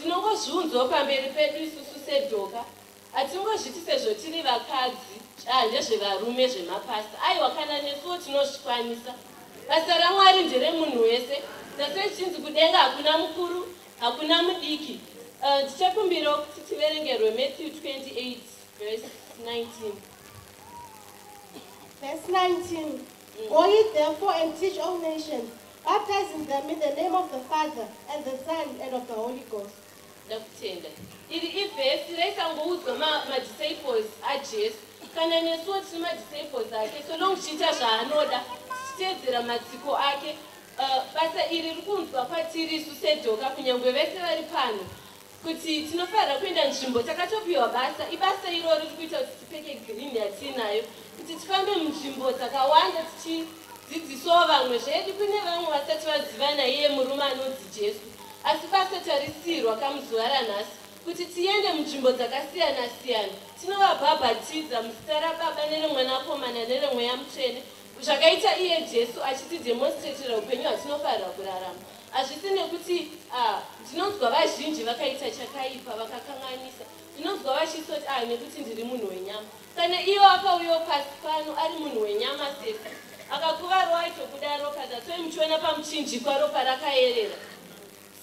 Tinongozviunzawo pamberi pedu isusu sedhoka. Hatingozviti sezvo tiri vakadzi, ah, ndezvevarume zvemapasta. Aiwa, kana nesuwo tinozvikwanisa. Basa raMwari nderemunhu wese. Sezvo zvichinzi kudenga hakuna mukuru, hakuna mudiki. Tichakumbirawo kuti tiverengerwe Matthew 28 verse 19. Verse 19. Go ye therefore and teach all nations, baptizing them in the name of the Father, and the Son, and of the Holy Ghost. Ndakutenda. Iri ivhesi raisangoudzwa madisciples aJesu. Kana nesuwo tiri madisciples ake, so long tichiita zvaanoda, tichiteedzera matsiko ake. Basa iri riri kuunzwa kwatiri isu sedhoka, kunyange vese vari pano, kuti tinofanira kuenda nzvimbo. Takatopiwa basa. Ibasa iroro riri kuita kuti tipfeke green yatiinayo, kuti tifambe munzvimbo dzakawanda tichidzidzisawo vamwe zvedu. Kune vamwe vasati vaziva naiye murume anonzi Jesu, asi basa tarisirwa kamuzuva ranhasi kuti tiende munzvimbo dzakasiyana siyana, tinovabhabhatidza muzita raBaba nereMwanakomana nereMweya Mutsvene, zvakaita iye Jesu achitidemonstratera upenyu hwatinofanira kurarama. Hazvisi nekuti ndinonzwa vazhinji vakaita chakaipa, vakakanganisa, ndinonzwa vachisoti, "Ah, nekuti ndiri munhu wenyama." Kana iwo akauyawo pasi pano ari munhu wenyama sesu, akakuvarawo, aitobuda ropa. That's muchiona pamuchinjikwa ropa rakayerera.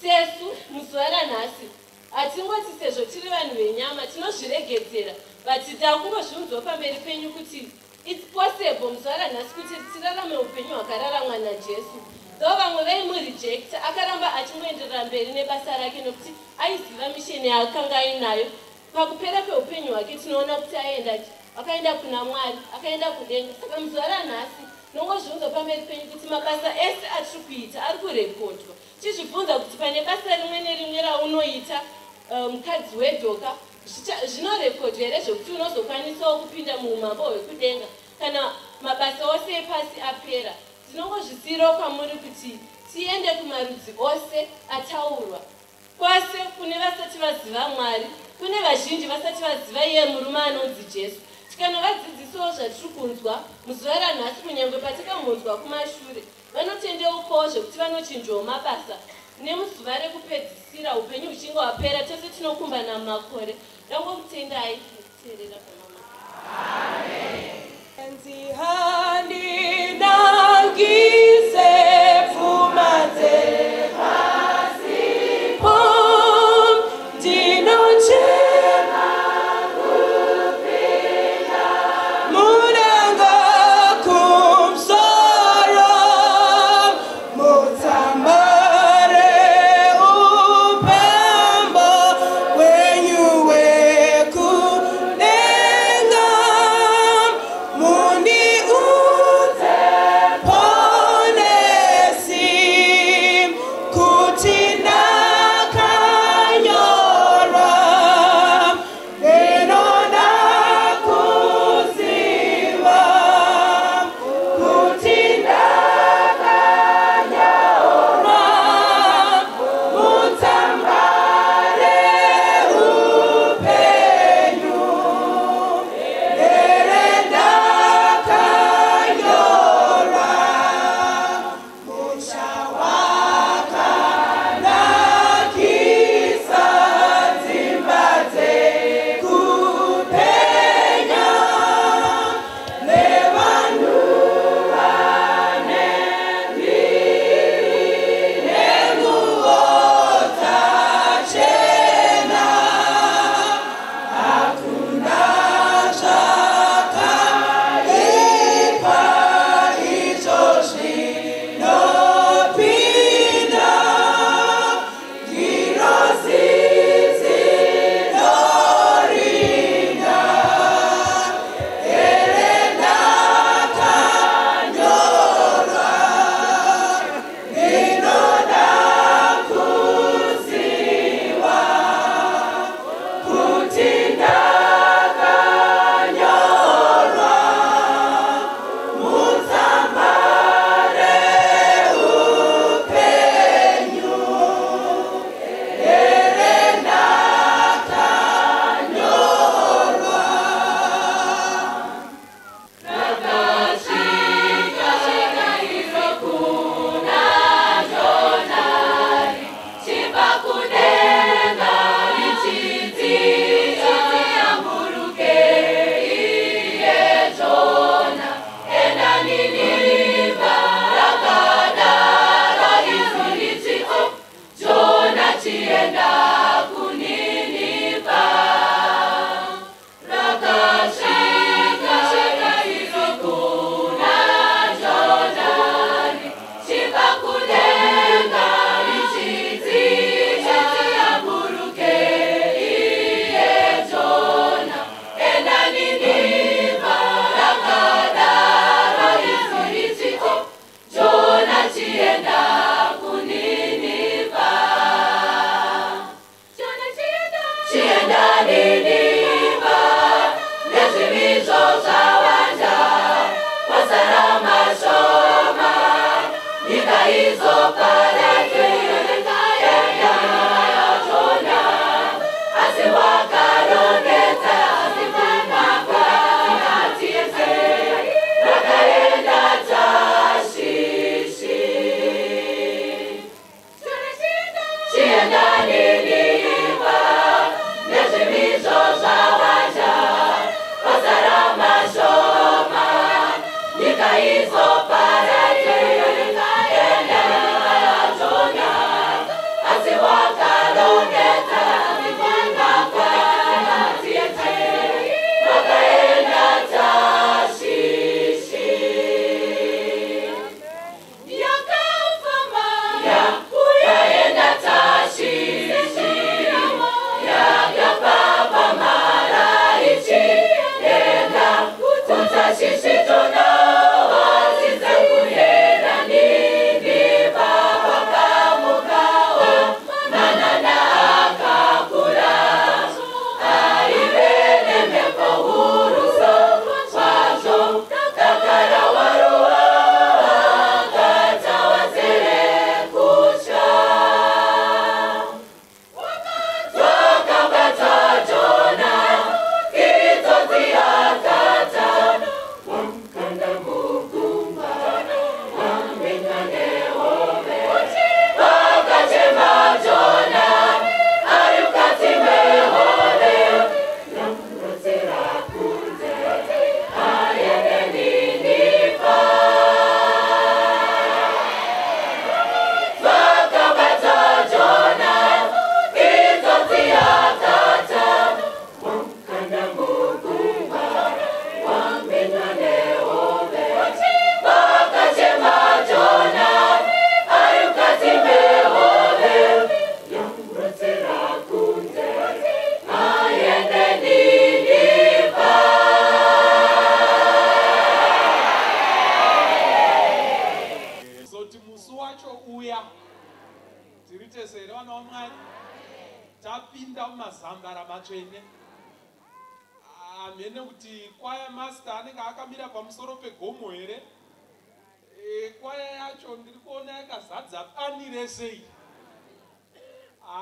Sesu muzuva ranhasi hatingoti sezvo tiri vanhu venyama tinozviregedzera, but takungozviunzawo pamberi penyu kuti it's possible muzuva ranhasi kuti tirarame upenyu hwakararamwa naJesu. Though vamwe vaimurejecta, akaramba achingoenderera mberi nebasa rake nokuti aiziva mission yaakanga ainayo. Pakupera kweupenyu hwake tinoona kuti aenda, akaenda kuna Mwari, akaenda kudenga. Saka muzuva ranhasi nongozviunza pamberi penyu kuti mabasa ese atiri kuita ari kurekodwa. Chizvibvunza kuti pane basa rimwe nerimwe raunoita, mukadzi wedhoka, zvinorekodwa here zvekuti unozokwanisawo kupinda muumambo hwekudenga kana mabasa ose epasi apera? Tinongozvisiyirawo kwamuri kuti tiende kumarudzi ose ataurwa, kwose kune vasati vaziva Mwari. Kune vazhinji vasati vaziva iye murume anonzi Jesu. Tikanovadzidzisawo zvatiri kunzwa muzuva ranhasi, kunyange patakambonzwa kumashure, vanotendeukawo zvekuti vanochinjawo mabasa. Nemuzuva rekupedzisira, upenyu huchinge hwapera, tose tinokumbana mumakore. Ndangokutendai nekuteerera pamama. Handinangise pfuma dzepasi po, ndinochema kupinda mudenga kumusoro, mutsambare upembo wenyu wekudenga, mundiudze.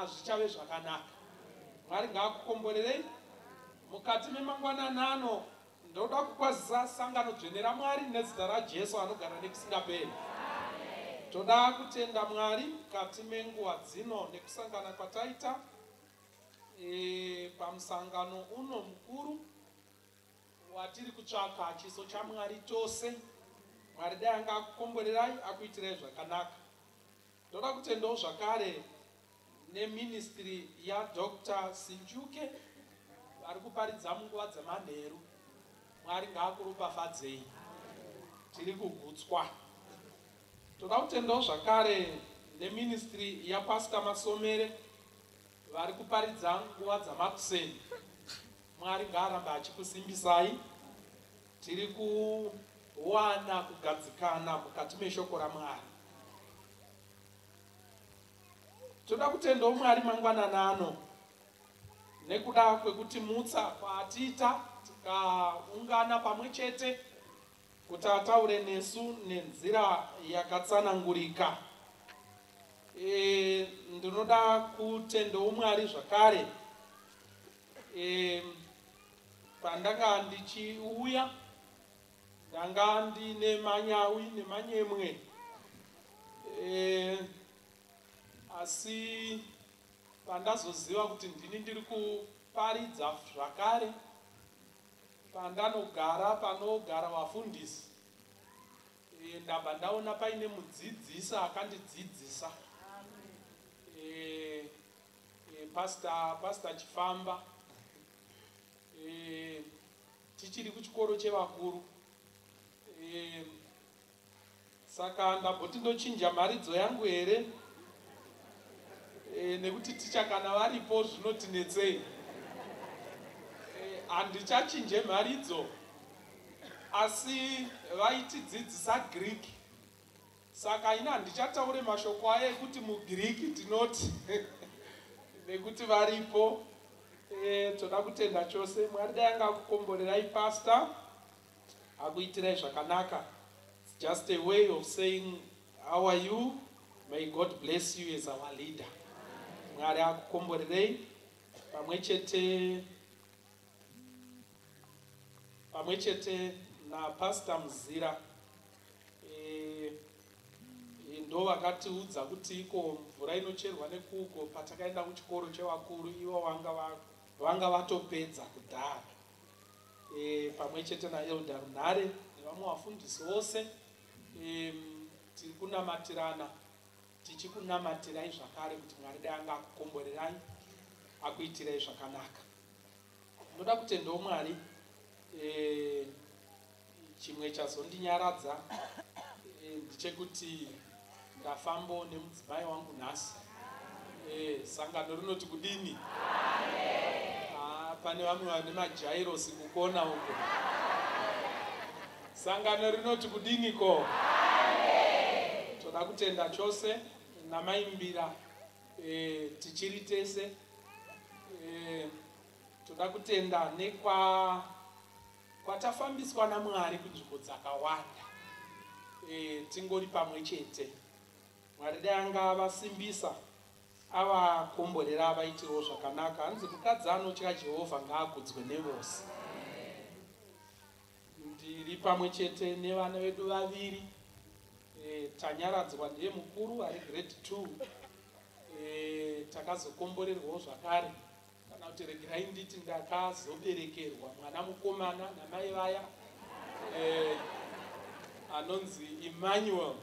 Zvichave zvakanaka. Mwari ngaakukomborerei. Mukati memangwananano ndoda kukwazisa sangano dzvene raMwari nezita raJesu anogara nekusingaperi. Toda kutenda Mwari mukati menguva dzino nekusangana kwataita pamusangano uno mukuru watiri kutsvaka chiso chaMwari tose. Mwari dai anga akukomborerai akuitirai zvakanaka. Ndoda kutendawo zvakare neministry yaDr. Sinjuke vari kuparidza munguva dzemanheru. Mwari ngaakuropafadzei. Tiri kugutswa. Toda kutendawo zvakare neministry yaPastor Masomere vari kuparidza nguva dzamakuseni. Mwari ngaarambe achikusimbisai. Tiri kuwana kugadzikana mukati meshoko raMwari. Toda kutendawo Mwari mangwananano nekuda kwekuti mutsa kwaatiita tikaungana pamwe chete kuti ataure nesu nenzira yakatsanangurika. Ndinoda kutendawo Mwari zvakare. Pandanga ndichiuya ndanga ndine manyawi nemanyemwe, asi pandazoziva kuti ndini ndiri kuparidza zvakare pandanogara panogara vafundisi, ndabva ndaona paine mudzidzisa akandidzidzisa, Pastor Chifamba, tichiri kuchikoro chevakuru. Saka ndamboti ndochinja mharidzo yangu here, nekuti ticha kana varipo zvinotinetsei. Handichachinje mharidzo, asi vaitidzidzisa Greek, saka ina handichataure mashoko aya ekuti muGiriki tinoti nekuti varipo. Toda kutenda chose. Mwari dai anga akukomborerai, Pastor, akuitirai zvakanaka. It's just a way of saying, "How are you? May God bless you as our leader." Mwari akukomborerei pamwe chete naPastor Muzira. Ndo vakatiudza kuti iko mvura inocherwa nekuko. Patakaenda kuchikoro chevakuru, ivo vanga vatopedza kudhara, pamwe chete naElder Runhare nevamwe vafundisi vose. Tiri kunamatirana, tichikunamatirai zvakare kuti Mwari dai anga akukomborerai, akuitirai zvakanaka. Ndoda kutendawo Mwari. Chimwe chazondinyaradza ndechekuti ndafambawo nemudzimai wangu nhasi. Sangano rinoti kudini? Ah, pane vamwe vane majairosi kukona uko. Sangano rinoti kudiniko? Toda kutenda chose namaimbira. Tichiri tese. Toda kutenda nekwa kwatafambiswa naMwari kunzvimbo dzakawanda, tingori pamwe chete. Mwari dai anga avasimbisa, avakomborera, avaitirawo zvakanaka. Hanzi mukadzi anotya Jehovha ngaakudzwe nevose. Ndiri pamwe chete nevana vedu vaviri. Tanyaradzwa ndiye mukuru, ari grade 2. Takazokomborerwawo zvakare, kana kuti regerai nditi ndakazoberekerwa mwana mukomana namai vaya, anonzi Emmanuel.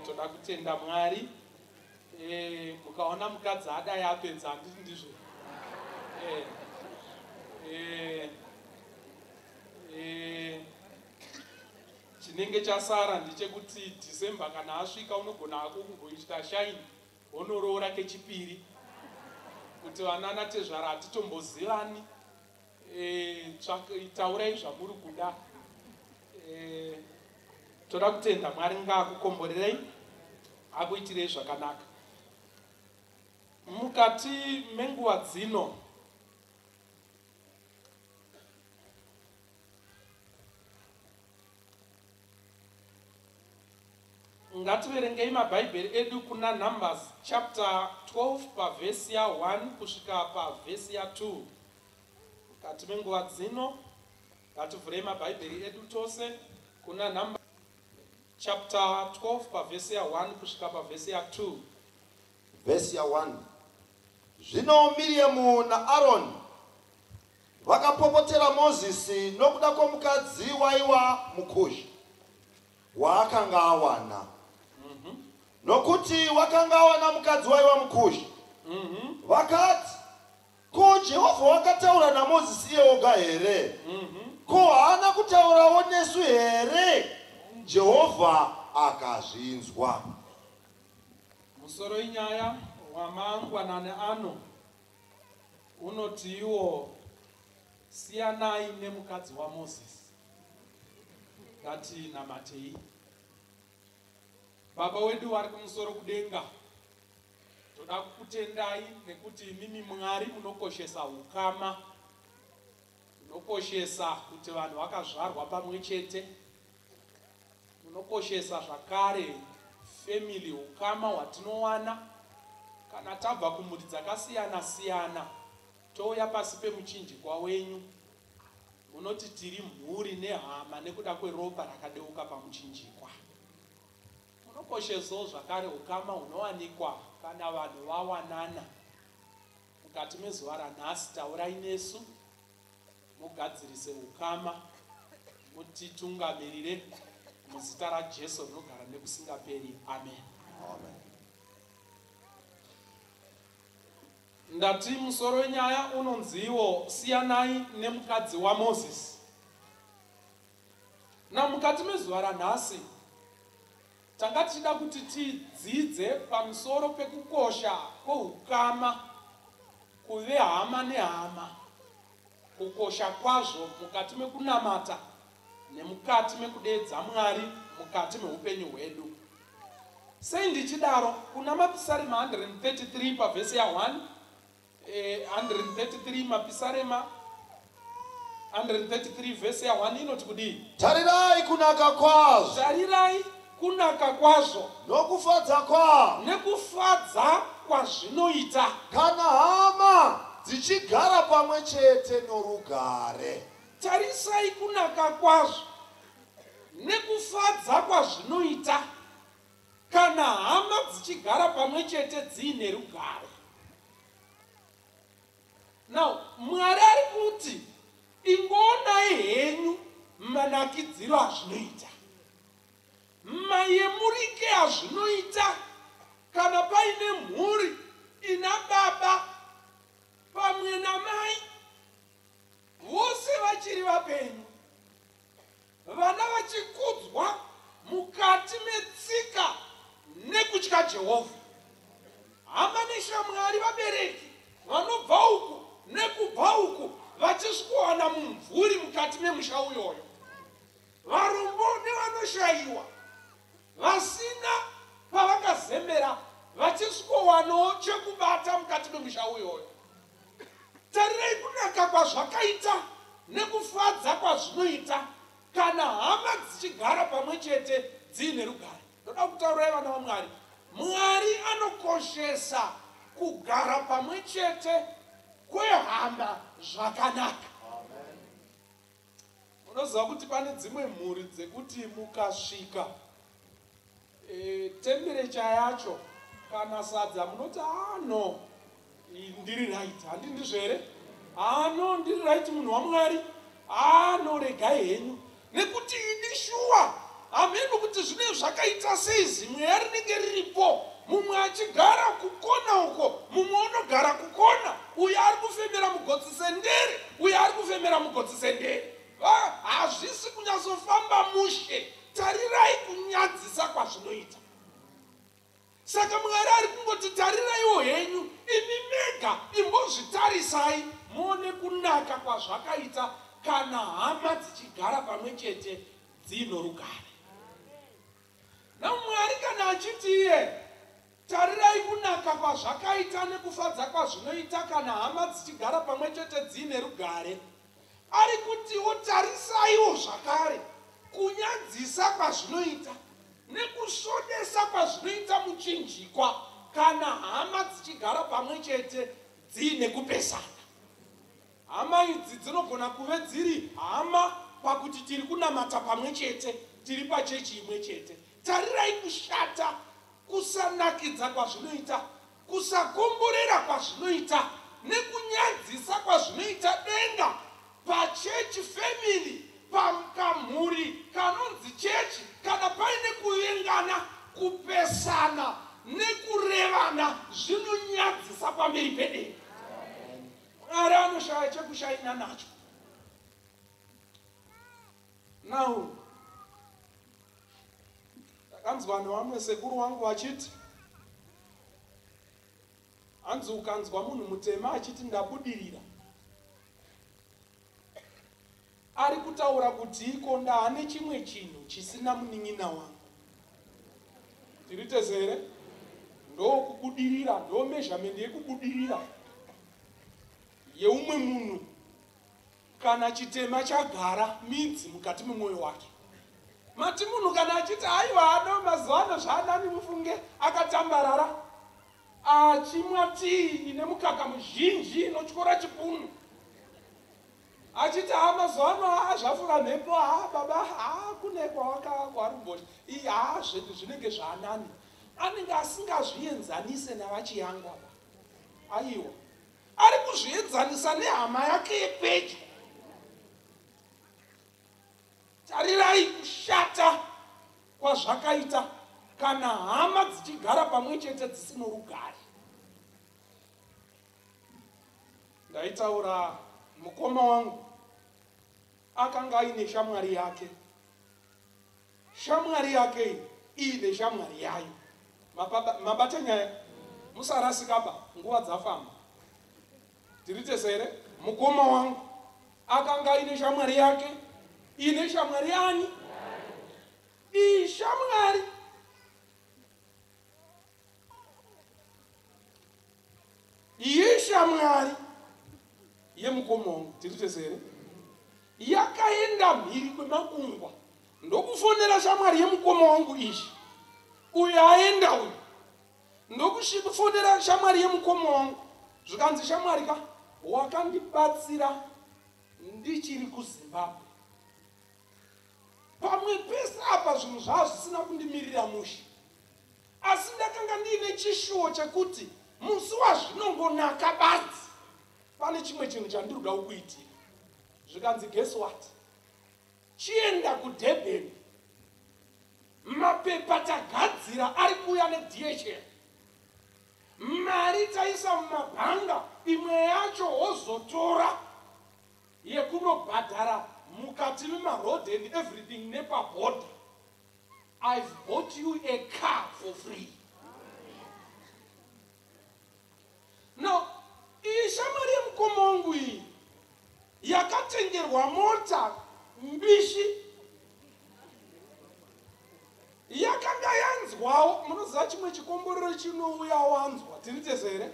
Toda kutenda Mwari. Mukaona mukadzi adai apedza, handiti ndizvo? Chinenge chasara ndechekuti December kana asvika, unogona hako kungoita shaini, wonoroora kechipiri, kuti vanana tezvara hatitombozivani. Taurai zvamuri kuda. Toda kutenda Mwari, ngaakukomborerei, akuitirei zvakanaka mukati menguva dzino. Ngativerengei mabhaibheri edu kuna Numbers chapter 12, pavhesi ya1 kusvika pavhesi ya2. Mukati menguva dzino, ngativhurei mabhaibheri edu tose kuna Number chapter 12, pavhesi ya1 kusvika pavhesi ya2. Vhesi ya1: Zvino Miriamu naAroni vakapopotera Mozisi nokuda kwomukadzi waiwa muKushi waakanga awana, nokuti wakanga awana mukadzi waiwa muKushi. Vakati, "Ko Jehovha wakataura naMozisi iye oga here? Ko haana kutaurawo nesu here?" Jehovha akazvinzwa. Musoro inyaya wamangwanani ano unoti iwo, "Siyanai nemukadzi waMozisi." Ngatinamatei. Baba wedu vari kumusoro kudenga, toda kukutendai nekuti imimi Mwari munokoshesa ukama, munokoshesa kuti vanhu vakazvarwa pamwe chete, munokoshesa zvakare family, ukama hwatinowana kana tabva kumhuri dzakasiyana siyana, touya pasi pemuchinjikwa wenyu. Munoti tiri mhuri nehama nekuda kweropa rakadeuka pamuchinjikwa. Munokoshesawo zvakare ukama hunowanikwa kana vanhu vawanana. Mukati mezuva ranhasi, taurai nesu, mugadzirise ukama, mutitungamirire muzita raJesu rinogara nekusingaperi. Amen. Amen. Ndati musoro wenyaya unonziwo, "Siyanai nemukadzi waMozisi." Namukati mezuva ranhasi, tanga tichida kuti tidzidze pamusoro pekukosha kweukama, kuve hama nehama, kukosha kwazvo mukati mekunamata nemukati mekudeedza Mwari mukati meupenyu hwedu. Sei ndichidaro? Kuna Mapisarema 133, pavhesi ya1. 133 Mapisarema 133 vhesi ya 1 inoti kudii? Tarirai kunaka kwazvo. Tarirai kunaka kwazvo. Nokufadza kwazvo. Nekufadza kwazvinoita. Kana hama dzichigara pamwe chete norugare. Tarisai kunaka kwazvo nekufadza kwazvinoita kana hama dzichigara pamwe chete dziine rugare. Now, Mwari ari kuti ingoonai henyu manakidziro azvinoita, mayemurike azvinoita kana paine mhuri ina baba pamwe namai vose vachiri vapenyu, vana vachikudzwa mukati metsika nekutya Jehovha. Hama neshamwari, vabereki vanobva uku nekubva uku vachisvikowana mumvuri mukati memusha uyoyo. Varombo nevanoshayiwa vasina pavakazembera vachisvikowanawo chekubata mukati memusha uyoyo. Tarirai kunaka kwazvakaita nekufadza kwazvinoita kana hama dzichigara pamwe chete dziine rugare. Ndoda kutaurai vana vaMwari, Mwari anokoshesa kugara pamwe chete kwehama zvakanaka. Munoziva kuti pane dzimwe mhuri dzekuti mukasvika temperature yacho kana sadza munoti ano ndiri right, handi ndizvo here? Ano ndiri right munhu waMwari, ano regai henyu nekuti ini shuwa hameno kuti zvinenge zvakaita sei, zimweya rinenge riripo, mumwe achigara kukona uko, mumwe unogara kukona, uyo ari kufemera mugotsi sendere, uyo ari kufemera mugotsi sendere. Hazvisi kunyatsofamba mushe. Tarirai kunyadzisa kwazvinoita. Saka Mwari ari kungoti tariraiwo henyu imi mega, imbozvitarisai muone kunaka kwazvakaita kana hama dzichigara pamwe chete dziino rugare. NaMwari kana achiti iye tarirai kunaka kwazvakaita nekufadza kwazvinoita kana hama dzichigara pamwe chete dziine rugare, ari kutiwo tarisaiwo zvakare kunyadzisa kwazvinoita nekusvodesa kwazvinoita muchinjikwa kana hama dzichigara pamwe chete dziine kupesana. Hama idzi dzinogona kuve dziri hama pakuti tiri kunamata pamwe chete, tiri pachechi imwe chete. Tarirai kushata, kusanakidza kwazvinoita, kusakomborera kwazvinoita nekunyadzisa kwazvinoita denga pachechi family, pakamhuri kanonzi chechi, kana paine kuvengana, kupesana nekurevana zvinonyadzisa pamberi pedenga. Mwari anoshaya chekushaina nacho. Now, ndakanzwa nevamwe sekuru wangu vachiti hanzi ukanzwa munhu mutema achiti ndabudirira, ari kutaura kuti iko ndaane chimwe chinhu chisina munin'ina wangu. Tiri tese here? Ndokubudirira, ndo measurement yekubudirira yeumwe munhu kana chitema chagara midzi mukati memwoyo wake. Mati munhu kana achiti aiwa ano mazuva ano zvaanani mufunge akatambarara achimwa tii ine mukaka muzhinji inotyora chipunu, achiti ha mazuva ano haa zvafura mhepo, ha baba ha kune kwarumboti ha zvinenge zvaanani, anenge asingazvienzanise navaChiyangwa ba. Aiwa, ari kuzvienzanisa nehama yake yepedyo. Tarirai kushata kwazvakaita kana hama dzichigara pamwe chete dzisino rugare. Ndaitaura mukoma wangu akanga aine shamwari yake, shamwari yake iine shamwari yayo. Mabata nyaya, musarasikaba, nguva dzafamba. Tiri tese here? Mukoma wangu akanga aine shamwari yake ine shamwari yani? Iyi shamwari Yeshamwari yemukoma wangu, tiri tese here? Yakaenda mhiri kwemakungwa ndokufonera shamwari yemukoma wangu izvi, uyo aenda uyu, ndokufonera shamwari yemukoma wangu, zvikanzi, shamwari ka, wakandibatsira ndichiri kuZimbabwe. Pamwe pese apa zvinhu zvaa zvisina kundimirira mushe, asi ndakanga ndiine chishuwo chekuti musi wazvinongonaka badzi pane chimwe chinhu chandiri kuda kukuitira. Zvikanzi, guess what, chienda kuDurban, mapepa tagadzira ari kuuya neDHL, mari taisa mumabhanga, imwe yacho wozotora yekunobhadhara mukati memaroad and everything nepabhodha. I've bought you a car for free. Now iyi shamwari yemukoma wangu iyi yakatengerwa mota mbishi yakanga yanzwawo. Munoziva chimwe chikomborero chinouya wanzwa, tiri tese here?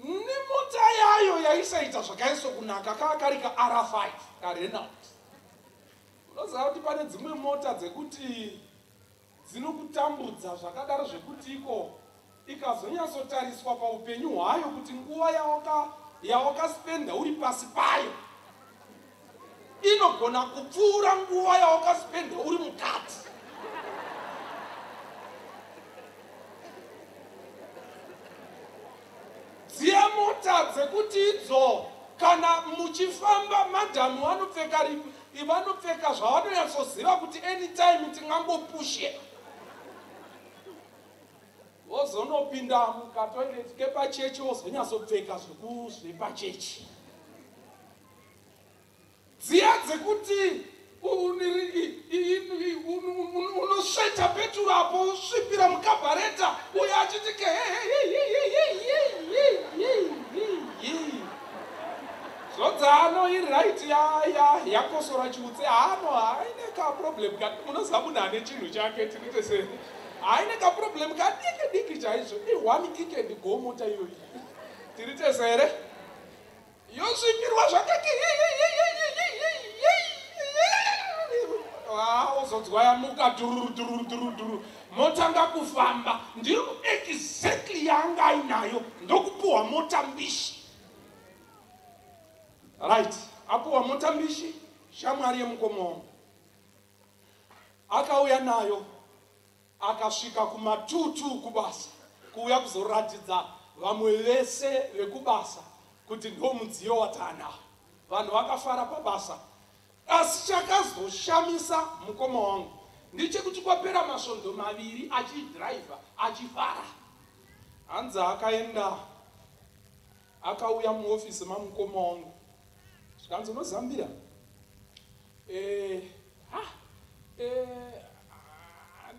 Nemota yayo yaisaita zvakaisokunaka, kaa kari kaR5 kaRenault. Unoziva kuti pane dzimwe mota dzekuti dzinokutambudza zvakadaro zvekuti iko ikazonyatsotariswa paupenyu hwayo kuti nguva yawakaspenda uri pasi payo inogona kupfuura nguva yawakaspenda uri mukati. Dziya mota dzekuti idzo kana muchifamba, madhamu vanopfeka zvavanonyatsoziva kuti anytime tingangopushira, wozonopinda mukatoilet kepachechi, wozonyatsopfeka zvepachechi. Dziya dzekuti unosveta peturu apo, usvipira mukabhareta, uyo achiti ke zvodzano iright, yakosora chiutse hano, haine kaproblem. Munoziva munhu ane chinhu chake, tinoite sei, haine kaproblem kadiki diki chaizvo, i-one kick and go mota iyoyi, tiri tese here? Yosvipirwa zvakati, wozodzwa yamuka dhururu dhururu dhururu dhururu, motanga kufamba. Ndiri exactly yaanga ainayo, ndokupuhwa mota mbishi. Right, apuhwa mota mbishi, shamwari yemukoma wangu akauya nayo, akasvika kumatutu kubasa, kuuya kuzoratidza vamwe vese vekubasa kuti ndo mudziyo wataanawo. Vanhu vakafara pabasa, asi chakazoshamisa mukoma wangu ndechekuti kwapera masvondo 2 achidhiraivha achifara, hanzi akaenda, akauya muofisi mamukoma wangu, zvikanzi, unozambira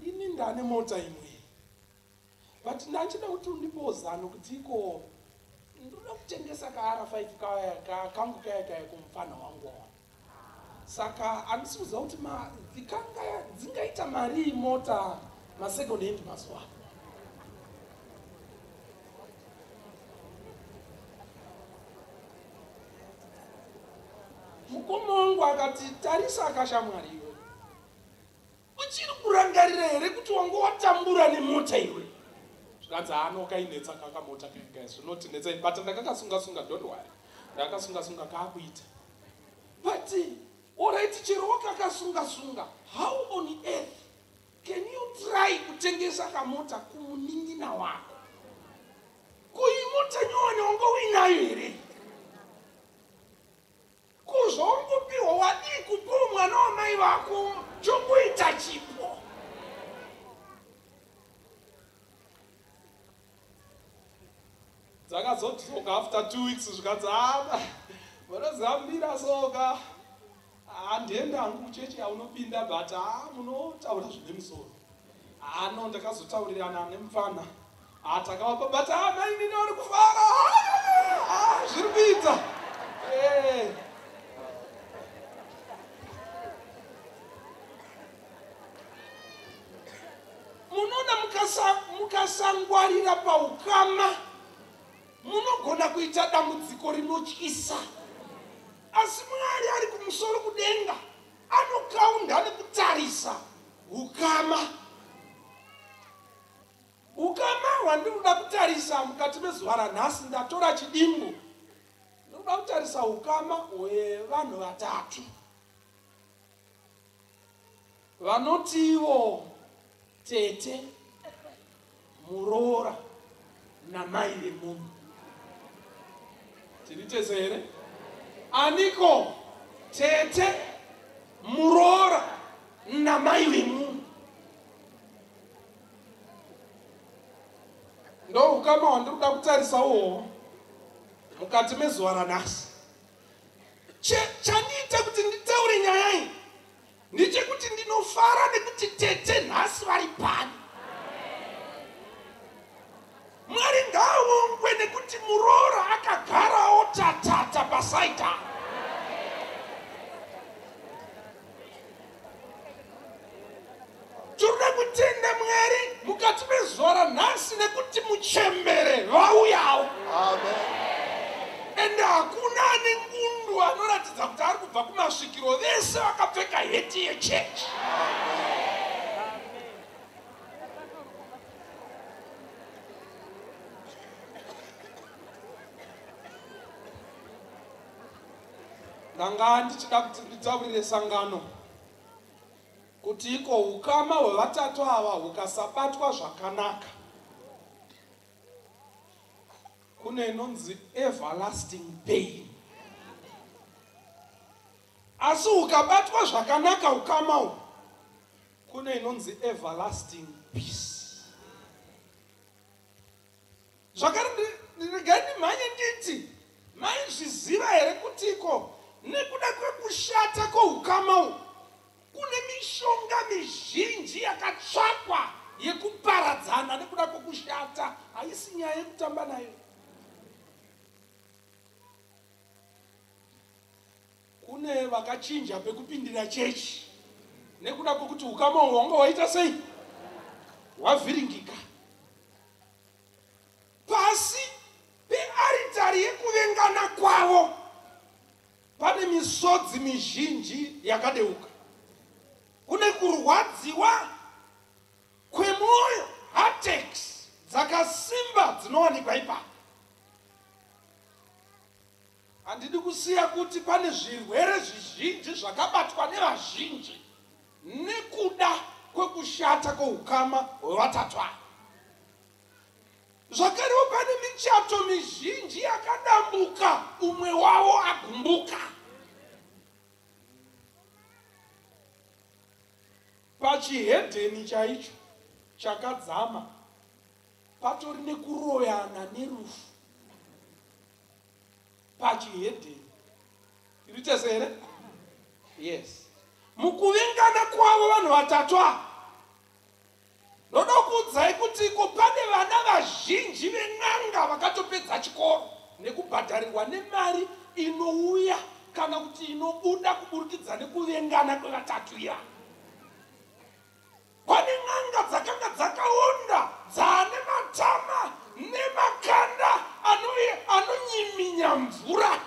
ini ndane mota imwe, but ndachida kuti undipewo zano kuti iko ndoda kutengesa kaR5 kangu kaya kaya kumufana wangu wawa, saka handisi kuziva kuti dzingaita mari mota masecond hand mazuva ano. Mukoma wangu akati, tarisa akashamwari, iwe uchiri kurangarira here kuti wanga watambura nemota iwe? Zvikanzi, ano kainetsa kakamota kaya, zvinotinetsa, but ndakakasunga-sunga, don't worry, ndakakasunga-sunga kaakuita. But alright, chero wakakasunga-sunga, how on earth can you try kutengesa kamota kumunin'ina wako? Kuimota nyowani wanga uinayo here? Kuzongopiwa wadii kupiwa mwana wamai vako, chongoita chipo. Dzakazodzoka after 2 weeks, zvikanzi, ana munozambira soka, handienda hangu kuchechi yaunopinda, but ha, munotaura zvine musoro. Ano ndakazotaurirana nemufana, takavapa, but amainini vari kufara, zviri kuita. Eh. Munoona, mukasangwarira paukama munogona kuita dambudziko rinotyisa. Asi Mwari ari kumusoro kudenga anokaunda nekutarisa ukama. Ukama hwandinoda kutarisa mukati mezuva ranhasi, ndatora chidimbu. Ndinoda kutarisa ukama hwevanhu vatatu vanoti ivo tete, muroora namai vemunhu. Tiri tese here? Aniko tete, muroora namai vemunhu. Ndo ukama hwandiri kuda kutarisa uhoho mukati mezuva ranhasi. Chandiita kuti nditaure nyaya iyi ndechekuti ndinofara nekuti tete nhasi vari pano. Mwari ngaavongwe nekuti muroora akagarawo tatata pasaita. Tinoda kutenda Mwari mukati mezuva ranhasi nekuti muchembere vauyawo. Amen. Ende hakuna ane ngundu anoratidza kuti ari kubva kumasvikiro, vese vakapfeka heti yechechi. Ndanga ndichida kuti nditaurire sangano kuti iko ukama hwevatatu ava hukasabatwa zvakanaka, kune inonzi everlasting pain. Asi hukabatwa zvakanaka ukama uhu, kune inonzi everlasting peace. Zvakare regai ndimhanye nditi, maizviziva here kuti iko nekuda kwekushata kwoukama uhu kune mishonga mizhinji yakatsvakwa yekuparadzana nekuda kwokushata? Haisi nyaya yekutamba nayo. Kune vakachinja pekupindira chechi nekuda kwokuti ukama uhwu hwanga hwaita sei? Hwavhiringika. Pasi pearitari yekuvengana kwavo pane misodzi mizhinji yakadeuka. Kune kurwadziwa kwemwoyo, heartaches dzakasimba dzinowanikwa ipapo. Handidi kusiya kuti pane zvirwere zvizhinji zvakabatwa nevazhinji nekuda kwekushata kwoukama hwevatatu ava. Zvakarewo pane michato mizhinji yakadambuka umwe wavo agumbuka. Pachihedheni chaicho chakadzama patori nekuroyana nerufu. Pachihedheni. Tiri tese here? Yes. Mukuvengana kwavo vanhu vatatu ava, ndoda kuudzai kuti iko pane vana vazhinji ven'anga vakatopedza chikoro nekubhadharirwa nemari inouya kana kuti inobuda kuburikidza nekuvengana kwevatatu ivava. Pane n'anga dzakanga dzakaonda dzaane matama nemakanda anonyiminya mvura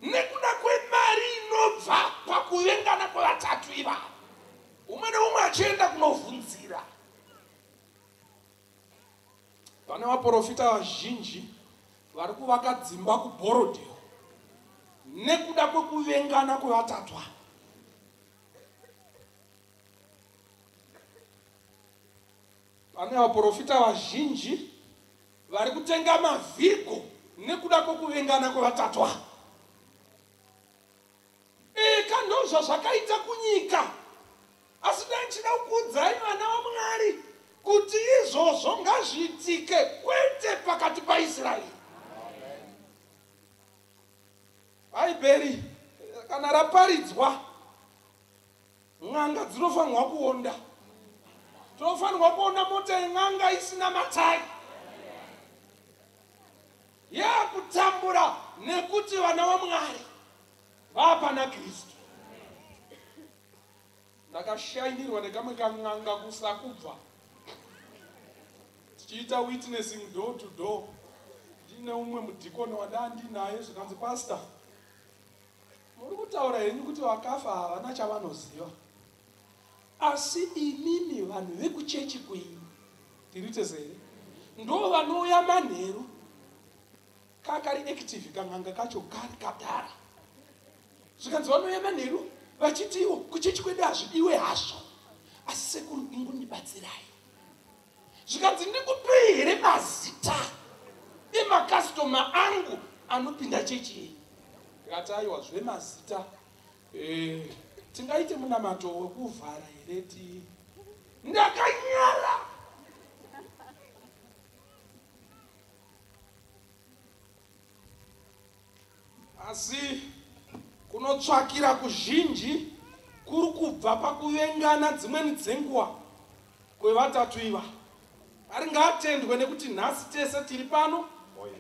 nekuda kwemari inobva pakuvengana kwevatatu ivava, umwe neumwe achienda kunovhunzira. Pane vaprofita vazhinji vari kuvaka dzimba kuBorodale nekuda kwekuvengana kwevatatu ava. Pane vaprofita vazhinji vari kutenga mavhigo nekuda kwekuvengana kwevatatu ava. Eka ndozvazvakaita kunyika. Asi dai ndichida kukuudzai vana vaMwari kuti izvozvo ngazviitike kwete pakati paIsraeri. Bhaibheri kana raparidzwa, n'anga dzinofanirwa kuonda. Tinofanirwa kuona mota yen'anga isina matai, yakutambura nekuti vana vaMwari vapana Kristu. Ndakashainirwa nekamwe kan'anga kusakubva tichiita witnessing door to door. Ndine umwe mudhikoni wandandinaye, zvikanzi, "Pastor, muri kutaura henyu kuti vakafa havana chavanoziva, asi imimi vanhu vekuchechi kwenyu, tiri tese here, ndo vanouya manheru." Kakari active kang'anga kacho, kari kadhara. Zvikanzi, "Vanouya manheru vachiti iwo kuchechi kwedu hazvidiwe hazvo, asi sekuru, ingondibatsirai." Zvikanzi, "Ndikupei here mazita emakastoma angu anopinda chechi iyi?" Ndikati, "Aiwa, zvemazita tingaite munamato wekuvhara here?" Ti ndakanyara. Asi kunotsvakira kuzhinji kuri kubva pakuvengana dzimweni dzenguva kwevatatu iva. Ari ngaatendwe nekuti nhasi tese tiri pano,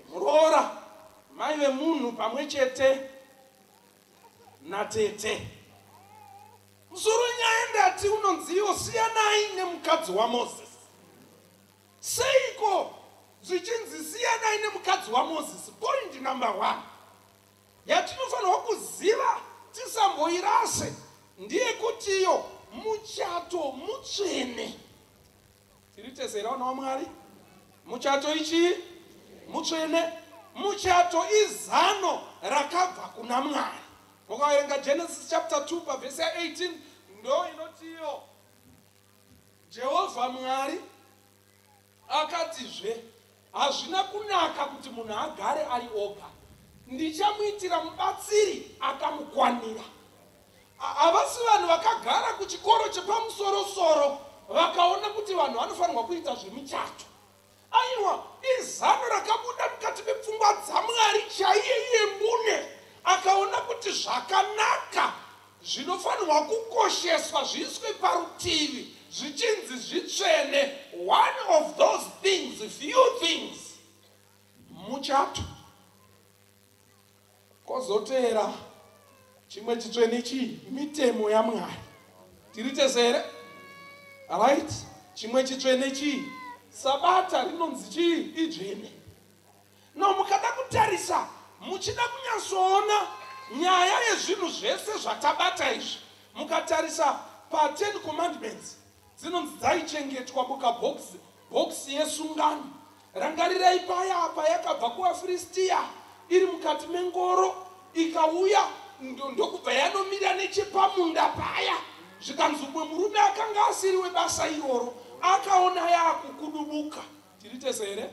muroora, mai vemunhu, pamwe chete natete. Musoro nyaya ndati unonziwo "Siyanai nemukadzi waMozisi". Seiko zvichinzi siyanai nemukadzi waMozisi? Point number one yatinofanirwa kuziva, tisamboirase, ndeyekutiyo muchato mutsvene. Tiri tese here, vana vaMwari? Muchato ichii? Mutsvene. Muchato izano rakabva kuna Mwari. Mukaverenga Genesis chapter 2 pavhesi ya18, ndo inotiyo Jehovha Mwari akatizve, "Hazvina kunaka kuti munhu agare ari oga, ndichamuitira mubatsiri akamukwanira." Havasi vanhu vakagara kuchikoro chepamusorosoro vakaona kuti vanhu vanofanirwa kuita zvemichato. Aiwa, izano rakabuda mukati mepfungwa dzaMwari chaiye iye mbune. Akaona kuti zvakanaka zvinofanirwa kukosheswa, zviiswe parutivi, zvichinzi zvitsvene. One of those things, few things, muchato. Kwozoteera chimwe chitsvene chii? Mitemo yaMwari. Tiri tese here? Right. Chimwe chitsvene chii? Sabata rinonzi chii? Idzvene. No, mukada kutarisa, muchida kunyatsoona nyaya yezvinhu zvese zvatabata izvi, mukatarisa pa10 Commandments, dzinonzi dzaichengetwa mukabhokisi, bhokisi yesungano. Rangarirai paya apa yakabva kuvaFiristiya iri mukati mengoro, ikauya ndokubva yanomira nechepamunda paya. Zvikanzi umwe murume akanga asiri webasa iroro akaona yaakukudubuka. Tiri tese here?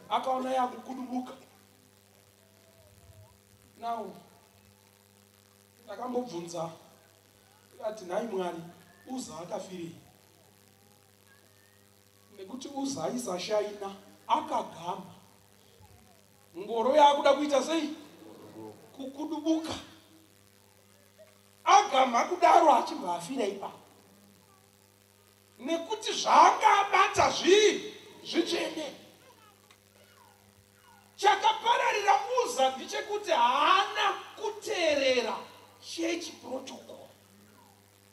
Akaona yaakukudubuka. Now ndakambobvunza, ati, "Nhai Mwari, Uza akafirei?" Nekuti Uza aisashaina, akagama ngoro yaakuda kuita sei? Kukudubuka. Agama kudaro, achibva afira ipapo, nekuti zvaanga abata zvii? Zvitsvene. Chakapararira Uza ndechekuti haana kuteerera church protocol,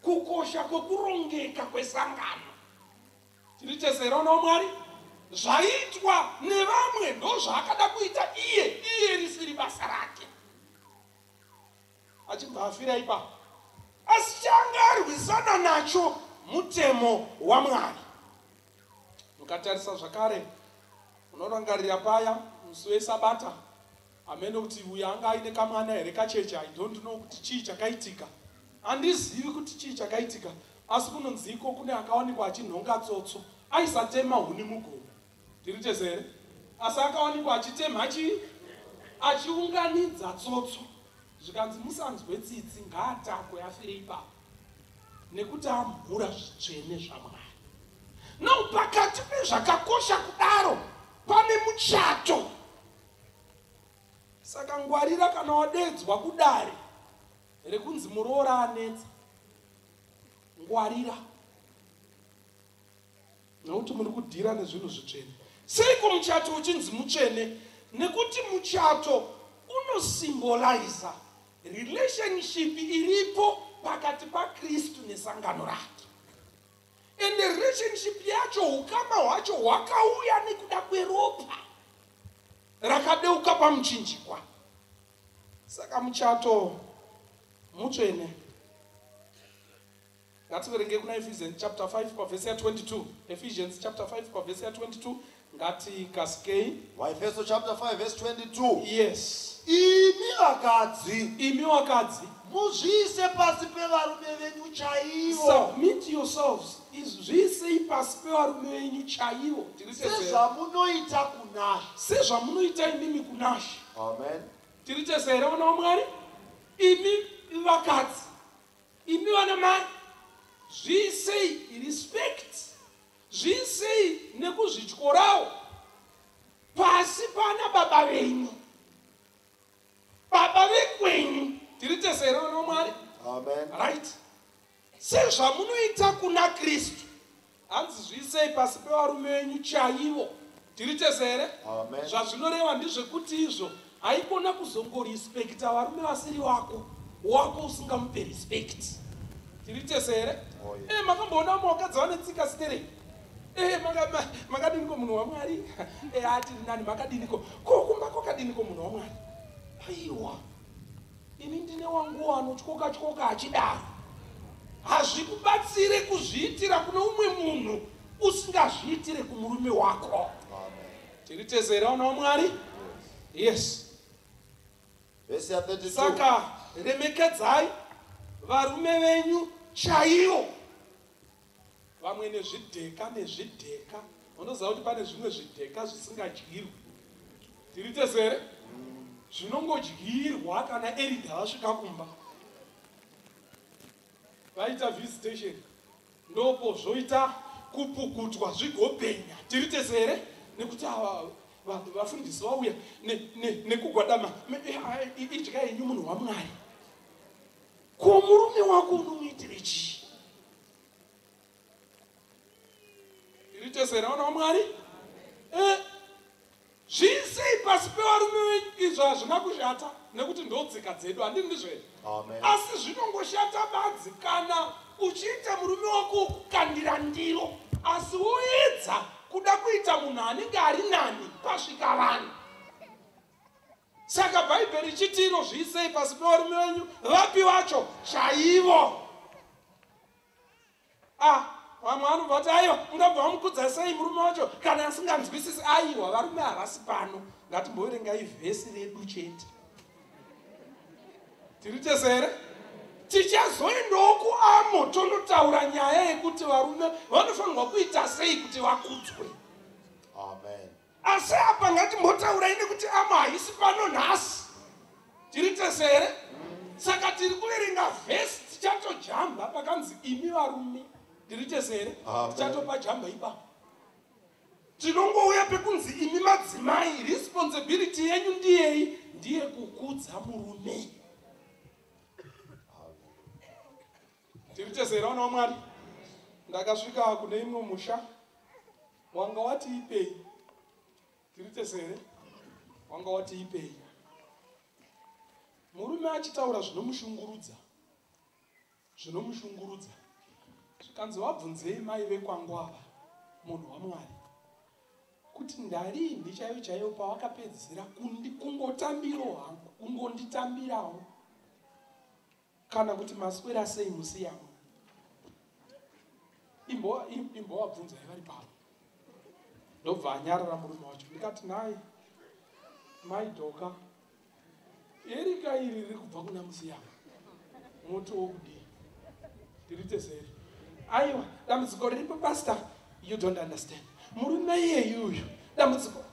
kukosha kwekurongeka kwesangano. Tiri tese here, vana vaMwari? Zvaitwa nevamwe ndo zvaakada kuita iye, iye risiri basa rake, achibva afira ipapo. Asi changa arwisana nacho mutemo waMwari. Mukatarisa zvakare, unorangarira paya musi wesabata, hamene kuti uyo anga aine kamwana here kacheche, I don't know kuti chii chakaitika, handizivi kuti chii chakaitika, asi kunonziko kune akawanikwa achinhonga tsotso. Aisatema huni mugomo, tiri tese here? Asi akawanikwa achitema chii? Achiunganidza tsotso. Zvikanzi, "Musanzwe tsitsi, ngaatakwe afire ipapo, nekuti amhura zvitsvene zvaMwari." No, pakati pezvakakosha kudaro pane muchato. Saka ngwarira kana wadedzwa kudare rekunzi muroora anetsa, ngwarira, nekuti muri kudhira nezvinhu zvitsvene. Seiko muchato uchinzi mutsvene? Nekuti muchato unosymboliza relationship iripo pakati paKristu nesangano rake. Ende relationship yacho, ukama hwacho hwakauya nekuda kweropa. Rakadeuka pamuchinjikwa. Saka muchato mutsvene. Ngativerenge kuna Ephesians chapter 5 pavhesi ya 22. Ephesians chapter 5 pavhesi ya 22. Ngatikasikei. Vaefeso chapter 5 verse 22. Yes. Imi vakadzi, Imi vakadzi, muzviise pasi pevarume venyu chaivo, submit yourselves. Zviisei pasi pevarume venyu chaivo. Tiri tese. Sezvamunoita kunaShe. Sezvamunoita imimi kunaShe. Amen. Tiri tese here, vana vaMwari? Imi vakadzi, imi vana mai, zviisei respect, zviisei nekuzvityorawo pasi pana baba venyu, baba vekwenyu. Tiri tese here, vana vaMwari? Amen. Right. Sezvamunoita kuna Kristu. Hanzi zviisei pasi pevarume venyu chaivo. Tiri tese here? Amen. Zvazvinoreva ndezvekuti izvo haikona kuzongorespekta varume vasiri wako, wako usingamupe respect. Tiri tese here? Oh, yeah. Makamboona vamwe vakadzi vane tsika sterei? Makadiniko munhu waMwari? Atiri nani, makadiniko? Ko kumba kwakadiniko munhu waMwari? Aiwa, ini ndine wangu anotyoka tyoka achidaro. Hazvikubatsire kuzviitira kune umwe munhu usingazviitire kumurume wako. Amen. Tiri tese here, vana vaMwari? Yes. Verse ya 32. Saka remekedzai varume venyu chaivo. Vamwe nezvidheka nezvidheka. Unoziva kuti pane zvimwe zvidheka zvisingadyirwi. Tiri tese here? Zvinongodyirwa kana elder vasvika kumba, vaita visitation, ndopo zvoita kupukutwa zvigopenya. Tiri tese here? Nekuti ava vafundisi vauya nekugwadama. Idya henyu munhu waMwari. Ko murume wako unomuitire chii? Tiri tese here, vana vaMwari? Zviisei pasi pevarume venyu. Izvo hazvina kushata nekuti ndotsika dzedu, handini ndizvo? Amen. Asi zvinongoshata badzi kana uchiita murume wako wokukandira ndiro, asi woedza kuda kuita munhu anenge ari nani pasvika vanhu. Saka Bhaibheri richiti iro zviisei pasi pevarume venyu. Vapi vacho? Chaivo. Ah, vamwe vanobva vati, aiwa, ungabva wamukudza sei murume wacho kana asinganzwisisi? Aiwa, varume havasi pano. Ngatimboverengai vhesi redu chete. Tiri tese here? Tichazoendawo kuamo tonotaura nyaya yekuti varume vanofanirwa kuita sei kuti vakudzwe. Amen. Asi apa ngatimbotaurai nekuti amo haisi pano nhasi. Tiri tese here? Saka tiri kuverenga vhesi, tichatojamba pakanzi imi varume. Tiri tese here? Amen. Tichatopa jamba ipapo. Tinongouya pekunzi imi madzimai, responsibility yenyu ndiyei? Ndiye kukudza murume. Tiri tese here, vana vaMwari? Ndakasvika kune imwe musha, wanga wati ipei. Tiri tese here? Wanga wati ipei. Murume achitaura zvinomushungurudza, zvinomushungurudza. Zvikanzi, wabvunzei mai vekwangu ava, munhu waMwari, kuti ndarini chaiyo chaiyo pawakapedzisira kungotambirawo hangu, kungonditambirawo, kana kuti maswera sei musiyamo? Imbowabvunzai vari pavo. Ndobva anyarara murume wacho. Ndikati, nhai mai Dhoka, erika iri riri kubva kuna musiyamo, muti wokudii? Tiri tese here? Aiwa, dambudziko riripo, pastor, you don't understand. Murume iyeyu uyu, dambudziko.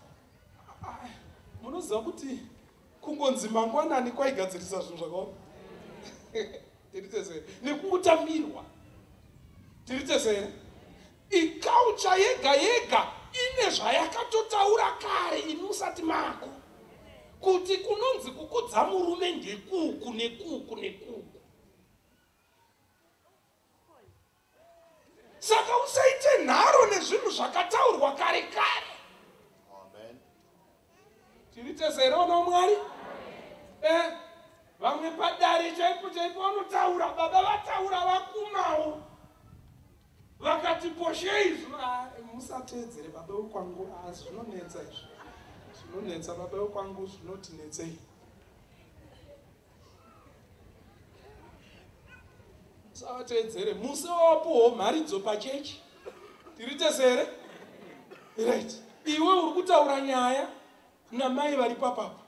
Ah, munoziva kuti kungonzi mangwanani kwaigadzirisa zvinhu zvakaoma. Tiri tese here? Nekungotambirwa. Tiri tese here? Iculture yega yega ine zvayakatotaura kare imi musati mako, kuti kunonzi kukudza murume ndekuku nekuku nekuku. Saka usaite nharo nezvinhu zvakataurwa kare kare. Amen. Tiri tese here, vana vaMwari? Vamwe padare chaipo chaipo vanotaura, baba vataura, vakumawo vakati poshei. Musateedzere baba vekwangu. Zvinonetsa izvi. Zvinonetsa baba vekwangu, zvinotinetsei. Musavatedzere. Musi wawapuhwo mharidzo pachechi, tiri tese here? Right, iwe uri kutaura nyaya namai vari papapa,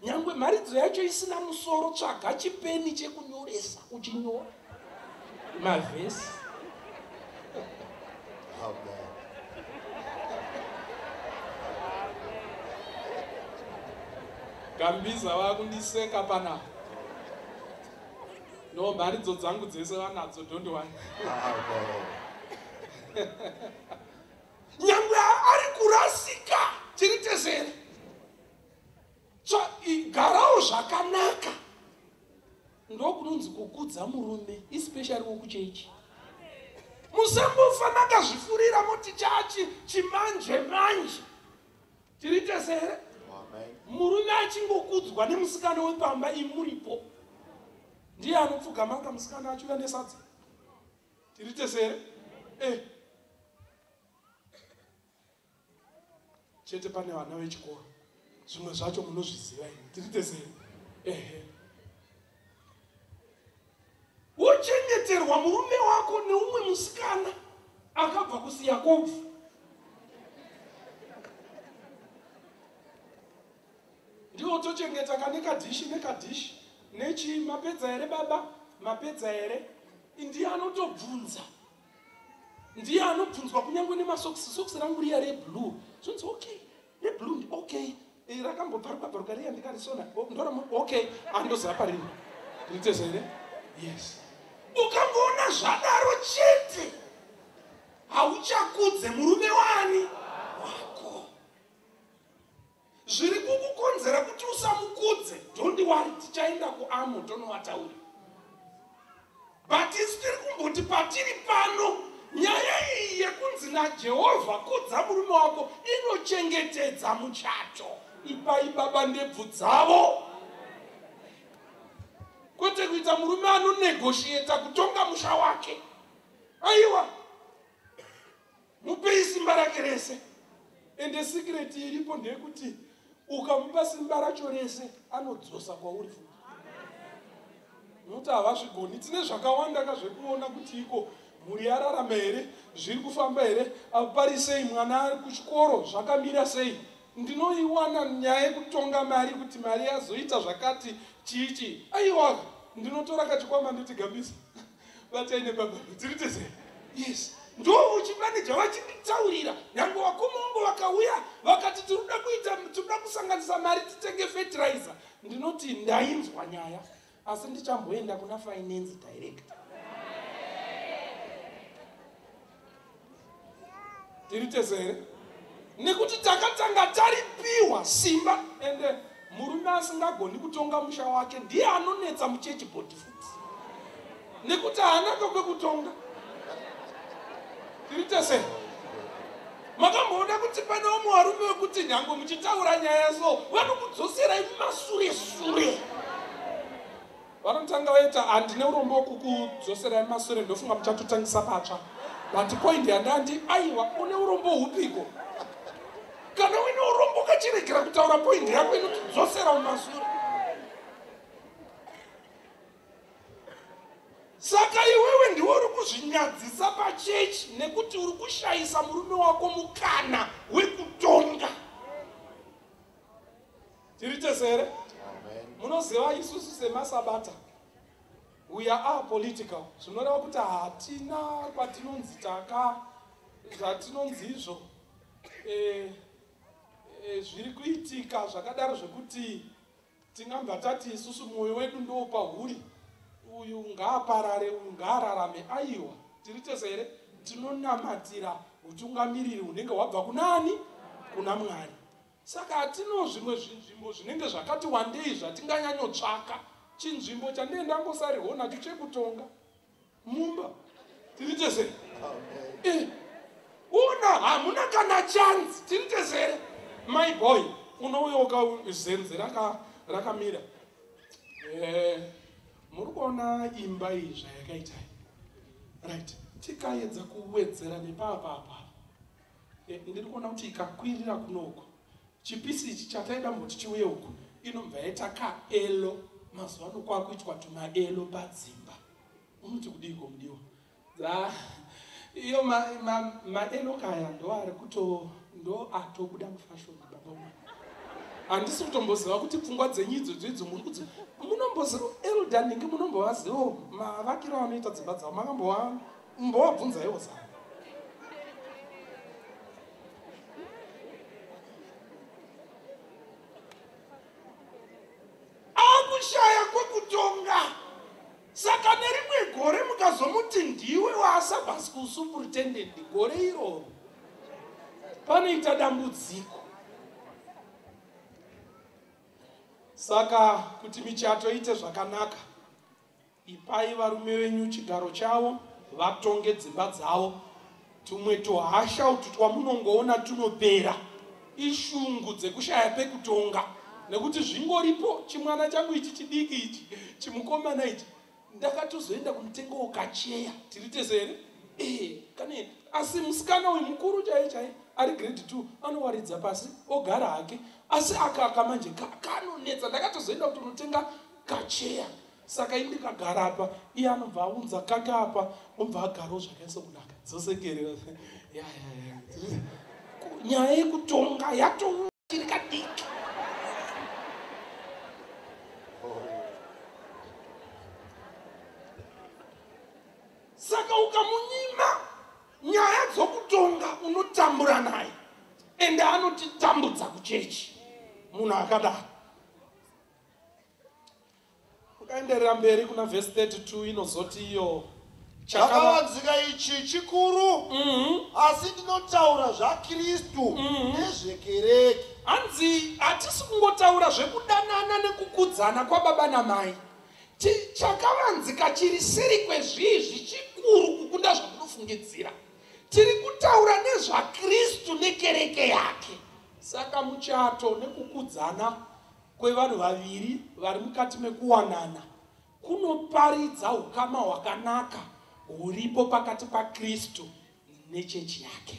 nyangwe mharidzo yacho isina musoro, tsvaga chipeni chekunyoresa uchinyora mavhesi. Amen. Gambiza vakundiseka panapa. No, mharidzo dzangu dzese vanadzo, don't worry. Amen. Nyangwe ari kurasika, tiri tese here? Garawo zvakanaka. Ndokunonzi kukudza murume, especially wokuchechi. Musambofa makazvifurira moti chachi chimanje manje. Tiri tese here? Amen. Murume achingokudzwa nemusikana wepamba imuripo, ndiye anopfugama kamusikana achiuya nesadza. Tiri tese here? Eh. Chete pane vana vechikoro, zvimwe zvacho munozviziva imi. Tiri tese here? Ehe. Wochengeterwa murume wako neumwe musikana akabva kusiya kobvu. Ndiwo tochengeta kane kadhishi nekadhishi nechi. Mapedza here baba? Mapedza here? Ndiye anotobvunza, ndiye anobvunzwa kunyange nemasokisi. Sokisi rangu riya reblue, zvonzi okay, reblue ndi okay. Rakambobvaruka bvaruka riya, ndikarisona. Oh, ndoramo okay, andoziva parini. Nditeze here? Yes. Ukangoona zvadaro chete, hauchakudze murume wani wako. Zviri kukukonzera kuti usamukudze, don't worry, tichaenda kuamo tonovataura. But isu tiri kumboti patiri pano, nyaya iyi yekunzi naJehovha kudza murume wako inochengetedza muchato. Ipai baba ndebvu dzavo, kwete kuita murume anonegotiata kutonga musha wake. Aiwa, mupei simba rake rese. Ende secret iripo ndeyekuti ukamupa simba racho rese, anodzosa kwauri futi, nokuti havazvigoni. Tine zvakawanda ka zvekuona kuti iko mhuri yararama here, zviri kufamba here, pari sei, mwana ari kuchikoro zvakamira sei. Ndinoiwana nyaya yekutonga mari, kuti mari yazoita zvakati chichi. Aiwa, ndinotora kachikwama ndoti, "Gambisa, batai nebaba." Tiri tese? Yes. Ndo uchimanija vachinditaurira, nyange vakoma vangu vakauya vakati tinoda kuita, tinoda kusanganisa mari titenge fertilizer, ndinoti ndainzwa nyaya, asi ndichamboenda kuna finance director. Tiri tese here? Nekuti takatanga taripiwa simba. Ende murume asingagoni kutonga musha wake ndiye anonetsa muchechi body futi, nekuti haana kwekutonga. Tiri tese? Makamboona kuti pane vamwe varume vekuti nyange muchitaura nyaya so, vanokudzoserai mumasure sure? Vanotanga vaita, "Handine urombo wekukudzoserai mumasure, ndofunga muchatotangisa patsva, but point yandandi." Aiwa, une urombo hupiko? Kana uine urombo, kachiregera kutaura point yako inotidzosera mumasure. Saka iwewe ndiwe uri kuzvinyadzisa pachechi nekuti uri kushayisa murume wako mukana wekutonga. Tiri tese here? Amen. Munoziva, isusu semasabata we are apolitical, zvinoreva kuti hatina kwatinonzi taka zvatinonzi izvo zviri kuitika zvakadaro zvekuti tingabva tati isusu mwoyo wedu ndopahuri, uyu ngaaparare, uyu ngaararame. Aiwa, tiri tese here? Tinonamatira utungamiriri hunenge hwabva kunani? Kuna Mwari. Saka hatino zvimwe zvinzvimbo zvinenge zvakati wandei zvatinganyanyotsvaka. Chinzvimbo chandee ndangosarirwo nacho chekutonga mumba. Tiri tese? Amen. Una hamuna kana chance. Tiri tese here? My boy, unouya ukazenze rakamira. Muri kuona imba iyi zvayakaita, right? Tikaedza kuwedzera nepapapa, ndiri kuona kuti ikakwirira kunoko. Chipisi ichi chataida mboti chiuye uku, inobva yaita kaelo. Mazuva ano kwakuitwa tumaelo padzimba. Unoti kudiiko mudiwa? Iyo maelo kaya ndo ari kuto ndo atobuda mufashoni baba mwana. Handisi kutomboziva kuti pfungwa dzenyu idzodzo idzo muri kudzi munomboziva elder ningi munombovazivawo mavakiro anoita dzimba dzavo makambowabvunzaiwo zano. Akushaya kwekutonga. Saka nerimwe gore mukazomuti ndiwe waSabbath school superintendent gore iroro panoita dambudziko. Saka kuti michato iite zvakanaka, ipai varume venyu chigaro chavo vatonge dzimba dzavo. Tumwe tuhasha utu twamunongoona tunopera ishungu dzekushaya pekutonga, nekuti zvingoripo. Chimwana changu ichi chidiki ichi chimukomana ichi ndakatozoenda kumutengawo kacheya tiri tese here kane. Asi musikana uyu mukuru chaiye chaiye ari grade 2 anowaridza pasi ogara hake, asi akaka manje kanonetsa. Ndakatozoenda kuti unotenga kacheya. Saka ini ndikagara apa iye anobva aunza kake apa obva agarawo zvakaisa kunaka dzosekerera. Ya. Nyaya yekutonga yatouya chiri kadiki. Saka ukamunyima nyaya dzokutonga unotambura naye, ende anotitambudza kuchechi munhu akadaro. Ukaenderera mberi kuna vhesi 32 inozoti iyo chakavanzika ichi chikuru, asi ndinotaura zvaKristu nezvekereke. Hanzi hatisi kungotaura zvekudanana nekukudzana kwababa namai. Chakavanzika chiri seri kwezvizvi chikuru kukunda zvamunofungidzira. Tiri kutaura nezvaKristu nekereke yake. Saka muchato nekukudzana kwevanhu vaviri vari mukati mekuwanana kunoparidza ukama hwakanaka huripo pakati paKristu nechechi yake.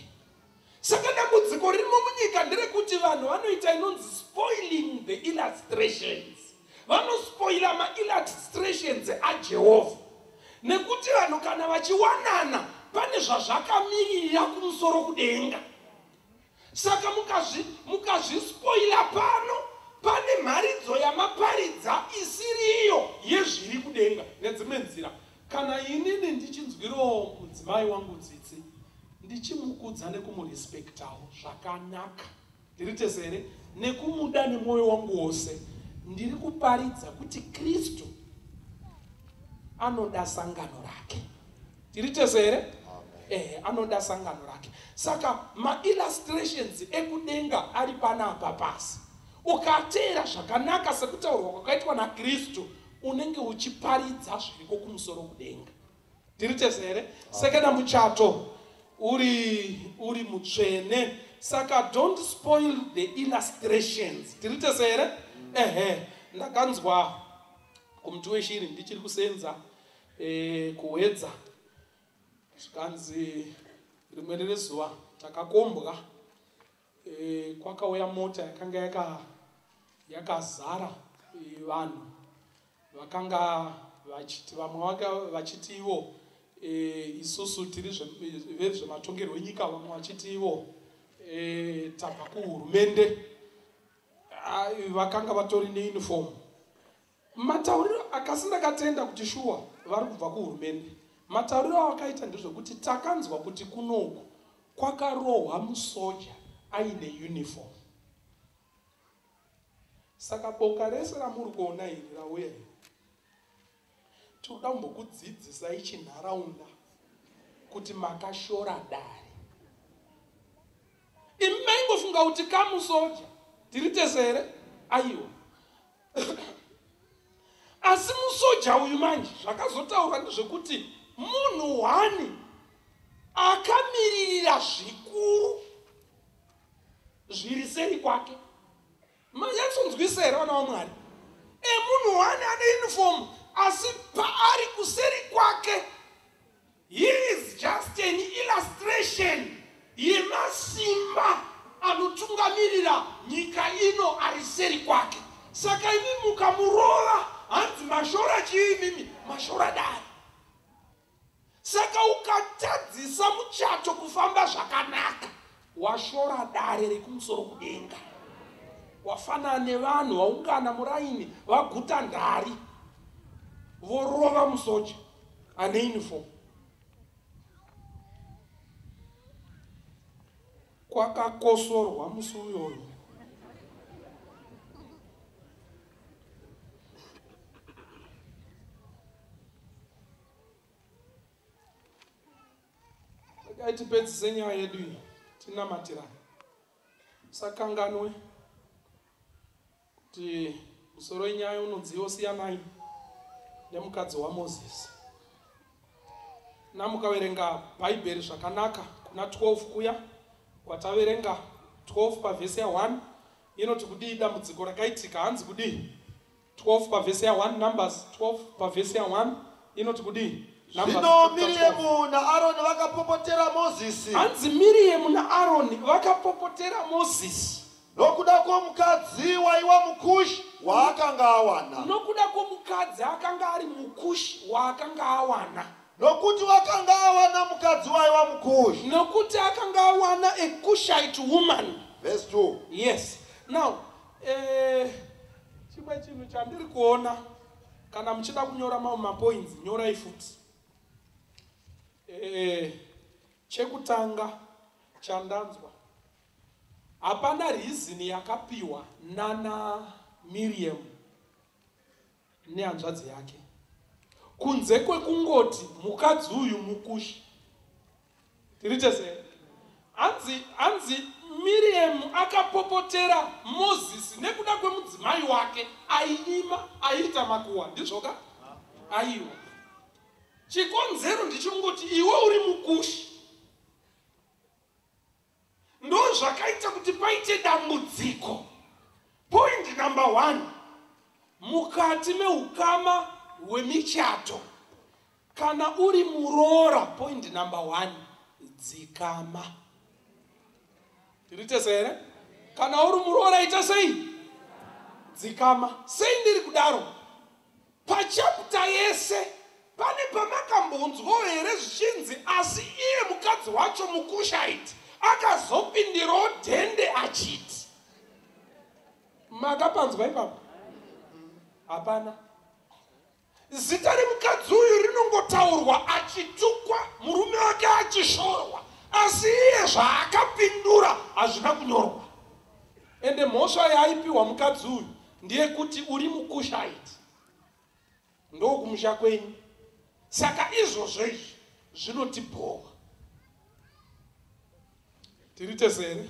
Saka dambudziko ririmo munyika nderekuti vanhu vanoita inonzi spoiling the illustrations. Vanospoila maillustrations aJehovha, nekuti vanhu kana vachiwanana pane zvazvakamirira kumusoro kudenga. Saka mukazvispoila pano pane mharidzo yamaparidza isiriyo yezviri kudenga. Nedzimwe nzira, kana inini ndichinzwirawo mudzimai wangu tsitsi, ndichimukudza nekumurespektawo zvakanaka, ndiri tese here, nekumuda nemwoyo wangu wose, ndiri kuparidza kuti Kristu anoda sangano rake. Tiri tese here? Anoda sangano rake. Saka maillustrations ekudenga ari panapa pasi. Ukateera zvakanaka sekutaurwa kwakaitwa naKristu, unenge uchiparidza zviriko kumusoro kudenga. Tiri tese here? Saka muchato uri mutsvene. Saka don't spoil the illustrations. Tiri tese here? Ehe, ndakanzwa kumuti weshiri ndichiri kusenza kuwedza. Zvikanzi rimwe rezuva takakombwa, kwakauya mota yakanga yakazara vanhu vakanga vachiti, vamwe vachiti ivo isusu tiri vezvematongerwo enyika, vamwe vachiti ivo tabva kuhurumende. Vakanga vatori neuniform. Matauriro akasi ndakatenda kuti shuwa vari kubva kuhurumende. Matauriro avakaita ndezvekuti takanzwa kuti kunoku kwakarohwa musoja aine uniform. Saka boka rese ramuri kuona iri rauya iri, tinoda kumbokudzidzisai chinharaunda kuti makashora dare. Imi maingofunga kuti kamusoja tiri tese here? Aiwa. Asi musoja uyu manje zvakazotaurwa ndezvekuti munhu hwani akamiririra zvikuru zviri seri kwake. Manyatsonzwisa here vana vaMwari? Munhu hwani ane uniform, asi paari kuseri kwake he is just an illustration yemasimba anotungamirira nyika chii imimi? Mashora dare. Saka ukatadzisa muchato kufamba zvakanaka, washora dare rekumusoro kudenga. Wafanana nevanhu vaungana muraini vaguta ndari, vorova musoja ane uniform. Kwakakosorwa musi uyoyo. Regai tipedzise nyaya yedu iyi, tinamatirane. Usakanganwe kuti musoro wenyaya unonzi iwo siyanai nemukadzi waMozisi. Namukaverenga Bhaibheri zvakanaka kuna 12 kuya kwataverenga 12 pavhesi ya 1 inoti kudii dambudziko rakaitika, hanzi kudii? 12 pavhesi ya 1, Numbers 12 pavhesi ya 1 inoti kudii? Numbers Zvino chapter 12. Miriemu naAroni vakapopotera Mozisi Hanzi Miriemu naAroni vakapopotera Mozisi nokuda kwomukadzi waiwa muKushi waakanga awana. Nokuda kwomukadzi akanga ari muKushi waakanga awana. Nokuti wakanga awana mukadzi waiwa muKushi. Nokuti akanga awana a Cushite woman. Verse 2. Yes. Now, chimwe chinhu chandiri kuona, kana muchida kunyora mamwe mapoints, nyorai futi. Chekutanga chandanzwa, hapana reason yakapiwa nana Miriam nehanzvadzi yake kunze kwekungoti mukadzi uyu muKushi. Tiri tese? Hanzi Miriam akapopotera Mozisi nekuda kwemudzimai wake ainyima, aiita makuhwa, ndizvoka? Aiwa. Chikonzero ndichingoti iwe uri muKushi. Ndo zvakaita kuti paite dambudziko. Point number 1, mukati meukama hwemichato, kana uri muroora, point number 1, dzikama. Tiri tese here? Kana uri muroora ita sei? Dzikama. Sei ndiri kudaro? Pachapter yese pane pamakambonzwawo here zvichinzi asi iye mukadzi wacho muKushaiti akazopindirawo dhende achiti? Makapanzwa ipapo? Hapana. Zita remukadzi uyu rinongotaurwa achitukwa, murume wake achishorwa, asi iye zvaakapindura hazvina kunyorwa. Ende mhosva yaaipiwa mukadzi uyu ndeyekuti uri muKushaiti, ndokumusha kwenyu. Saka izvozvo izvi zvinotibhowa. Tiri tese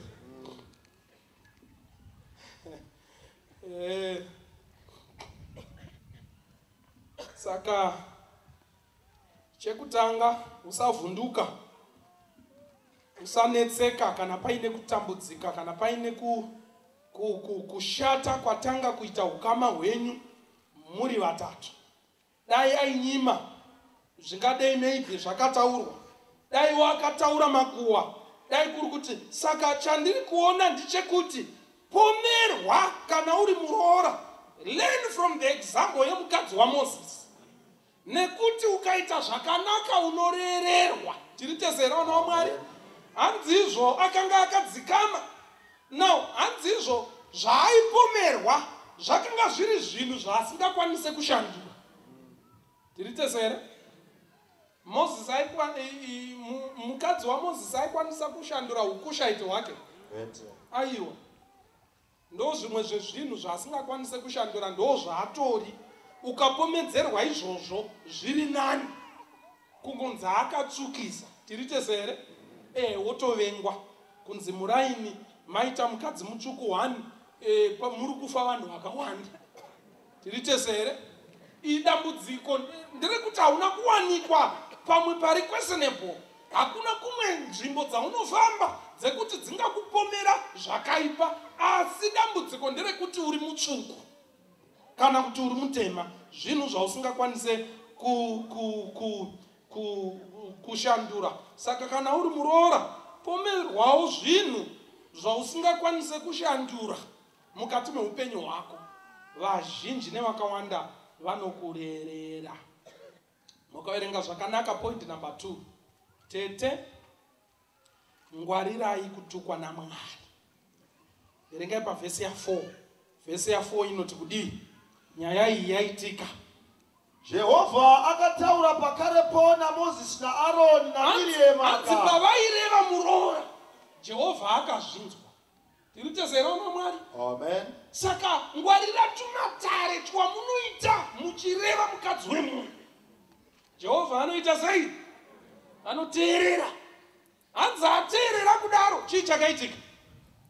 here? Saka chekutanga, usavhunduka, usanetseka kana paine kutambudzika, kana paine kushata kwatanga kuita ukama hwenyu muri vatatu. Dai ainyima zvingadei maybe zvakataurwa, dai wakataura makuhwa, dai kuri kuti. Saka chandiri kuona ndechekuti pomerwa kana uri muroora, learn from the example yemukadzi waMoses, nekuti ukaita zvakanaka unorererwa. Tiri tese here, vana vaMwari? Hanzizvo akanga akadzikama. Now hanzizvo zvaaipomerwa zvakanga zviri zvinhu zvaasingakwanise kushandura. Tiri tese here? Moses mukadzi waMozisi aikwanisa kushandura ukushaiti hwake? Aiwa, ndo zvimwe zvezvinhu zvaasingakwanise kushandura, ndo zvaatori. Ukapomedzerwa izvozvo zviri nani kungonzi akatsvukisa. Tiri tese here? Wotovengwa kunzi muraini maita mukadzi mutsvuku 1, muri kufa vanhu vakawanda. Tiri tese here? Idambudziko nderekuti hauna kuwanikwa pamwe pari questionable. Hakuna kumwe nzvimbo dzaunofamba dzekuti dzingakupomera zvakaipa, asi dambudziko nderekuti uri mutsvuku kana kuti uri mutema, zvinhu zvausingakwanise kushandura. Saka kana uri muroora, pomerwawo zvinhu zvausingakwanise kushandura mukati meupenyu hwako. Vazhinji nevakawanda Vanokurerera. Mukaverenga zvakanaka point number 2. Tete, ngwarirai kutukwa naMwari. Verengai pavhesi ya 4. Vhesi ya 4 inoti kudii? Nyaya iyi yaitika. Jehovha akataura pakarepo naMozisi naAroni naMiriemu Hanzi akati, pavaireva muroora, Jehovha akazvinzwa. Tiri tese here vana Mwari? Amen. Saka ngwarira tumatare twamunoita muchireva mukadzi wemunhu. Jehovha anoita sei? Anoteerera. Hanzi ateerera kudaro, chii chakaitika?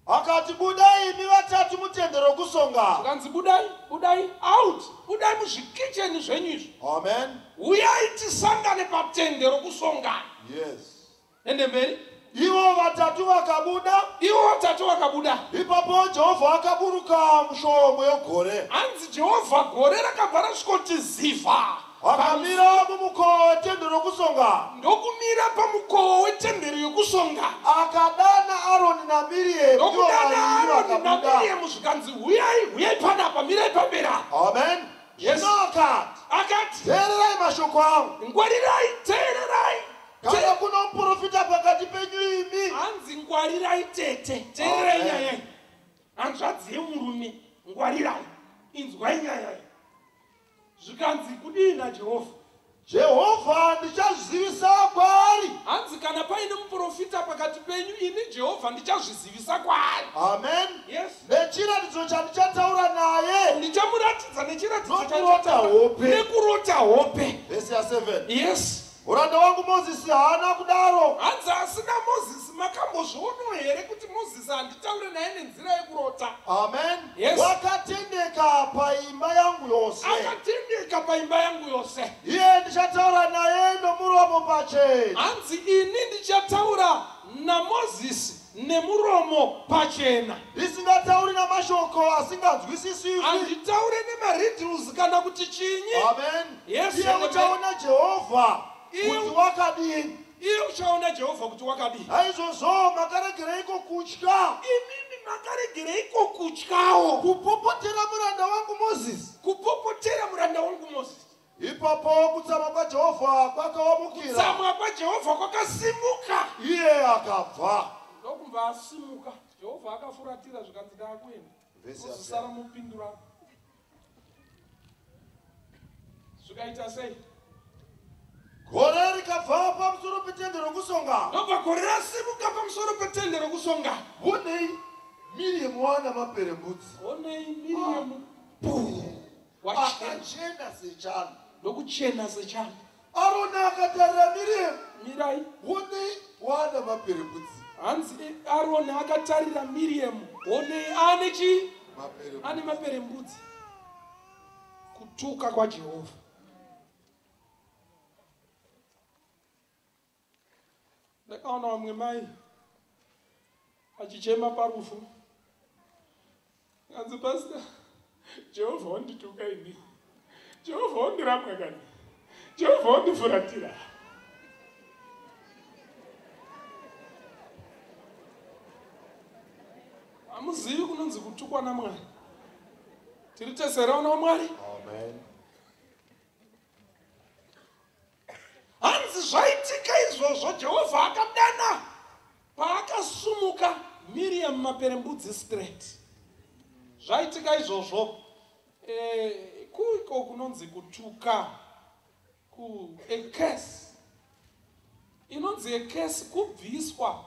Akati, budai imi vatatu mutende rokusongana. Zvikanzi budai, budai out, budai muzvikicheni zvenyu izvi. Amen. Uyai tisangane patende rokusongana. Yes. Ende mberi. Ivo vatatu vakabuda. Ivo vatatu vakabuda. Ipapo Jehovha akaburuka mushongwe yegore. Hanzi Jehovha gore rakabva rasvikoti zivha. Akamira mumukova wetende rokusongana. Ndokumira pamukova wetemberi yokusongana. Akadana Aroni naMiriemu. Ndokudana Aroni naMiriemu zvikanzi huyai, huyai panapa, mirai pamberi apa. Amen. Yes. Zvino akati, Akati, teererai mashoko angu. Ngwarirai, teererai. Kana kuno muprofita pakati penyu imi. Hanzi ngwarirai tete, teererai Amen. nyaya iyi. Hanzvadzi yemurume, ngwarirai, inzwai nyaya iyi. Zvikanzi kudii naJehovha? Jehovha ndichazvizivisa kwaari. Hanzi kana paine muprofita pakati penyu, ini Jehovha ndichazvizivisa kwaari. Amen. Yes. Nechiratidzo chandichataura naye. Ndichamuratidza nechiratidzo Nokurota chandichataura. hope. Nekurota hope. Vhesi ya 7. Yes. Muranda wangu Mozisi haana kudaro. Hanzi asina Mozisi, makambozvionawo here kuti Mozisi handitaure naye nenzira yekurota? Amen. Yes. Wakatendeka paimba yangu yose. Akatendeka paimba yangu yose. Iye ndichataura naye nomuromo pachena. Hanzi ini ndichataura naMozisi nemuromo pachena. Ndisingatauri namashoko asinganzwisiswi. Handitaure nemariddles kana kuti chinyi. Amen. Yes, Iye amen. uchaona Jehovha Iye kuti wakadini. Iye uchaona Jehovha kuti wakadini. Naizvozvo makaregereiko kutya? Imimi makaregereiko kutyawo? Kupopotera muranda wangu Mozisi. Kupopotera muranda wangu Mozisi. Ipapo kutsamwa kwaJehovha kwakavamukira. Kutsamwa kwaJehovha kwakasimuka. Iye akabva. Ndokubva asimuka. Jehovha akafuratira zvikanzi ndaakuenda. Vhesi ya Mozisi mupindura. Zvikaita sei? Gore rikabva pamusoro petende rokusongana. Ndobva gore rasimuka pamusoro petende rokusongana. Honei Miriemu wana maperembudzi. Honei Miriemu. Wachena. Akachena sechando. Ndokuchena sechando. Aroni akatarira Miriemu. Mirai. Honei wana maperembudzi. Hanzi Aroni akatarira Miriemu. Honei ane chii? Maperembudzi. Ane maperembudzi. Kutuka kwaJehovha. Ndakaona vamwe mai achichema parufu. Hanzi pastor, Jehovha wandituka ini. Jehovha wandiramwa kani. Jehovha wandifuratira. Hamuzivi kunonzi kutukwa naMwari. Tiri tese here vana vaMwari? Amen. Hanzi zvaitika izvozvo Jehovha akadana paakasumuka Miriam maperembudzi straight. Zvaitika izvozvo kuiko kunonzi kutuka ku a curse. Inonzi a curse kubviswa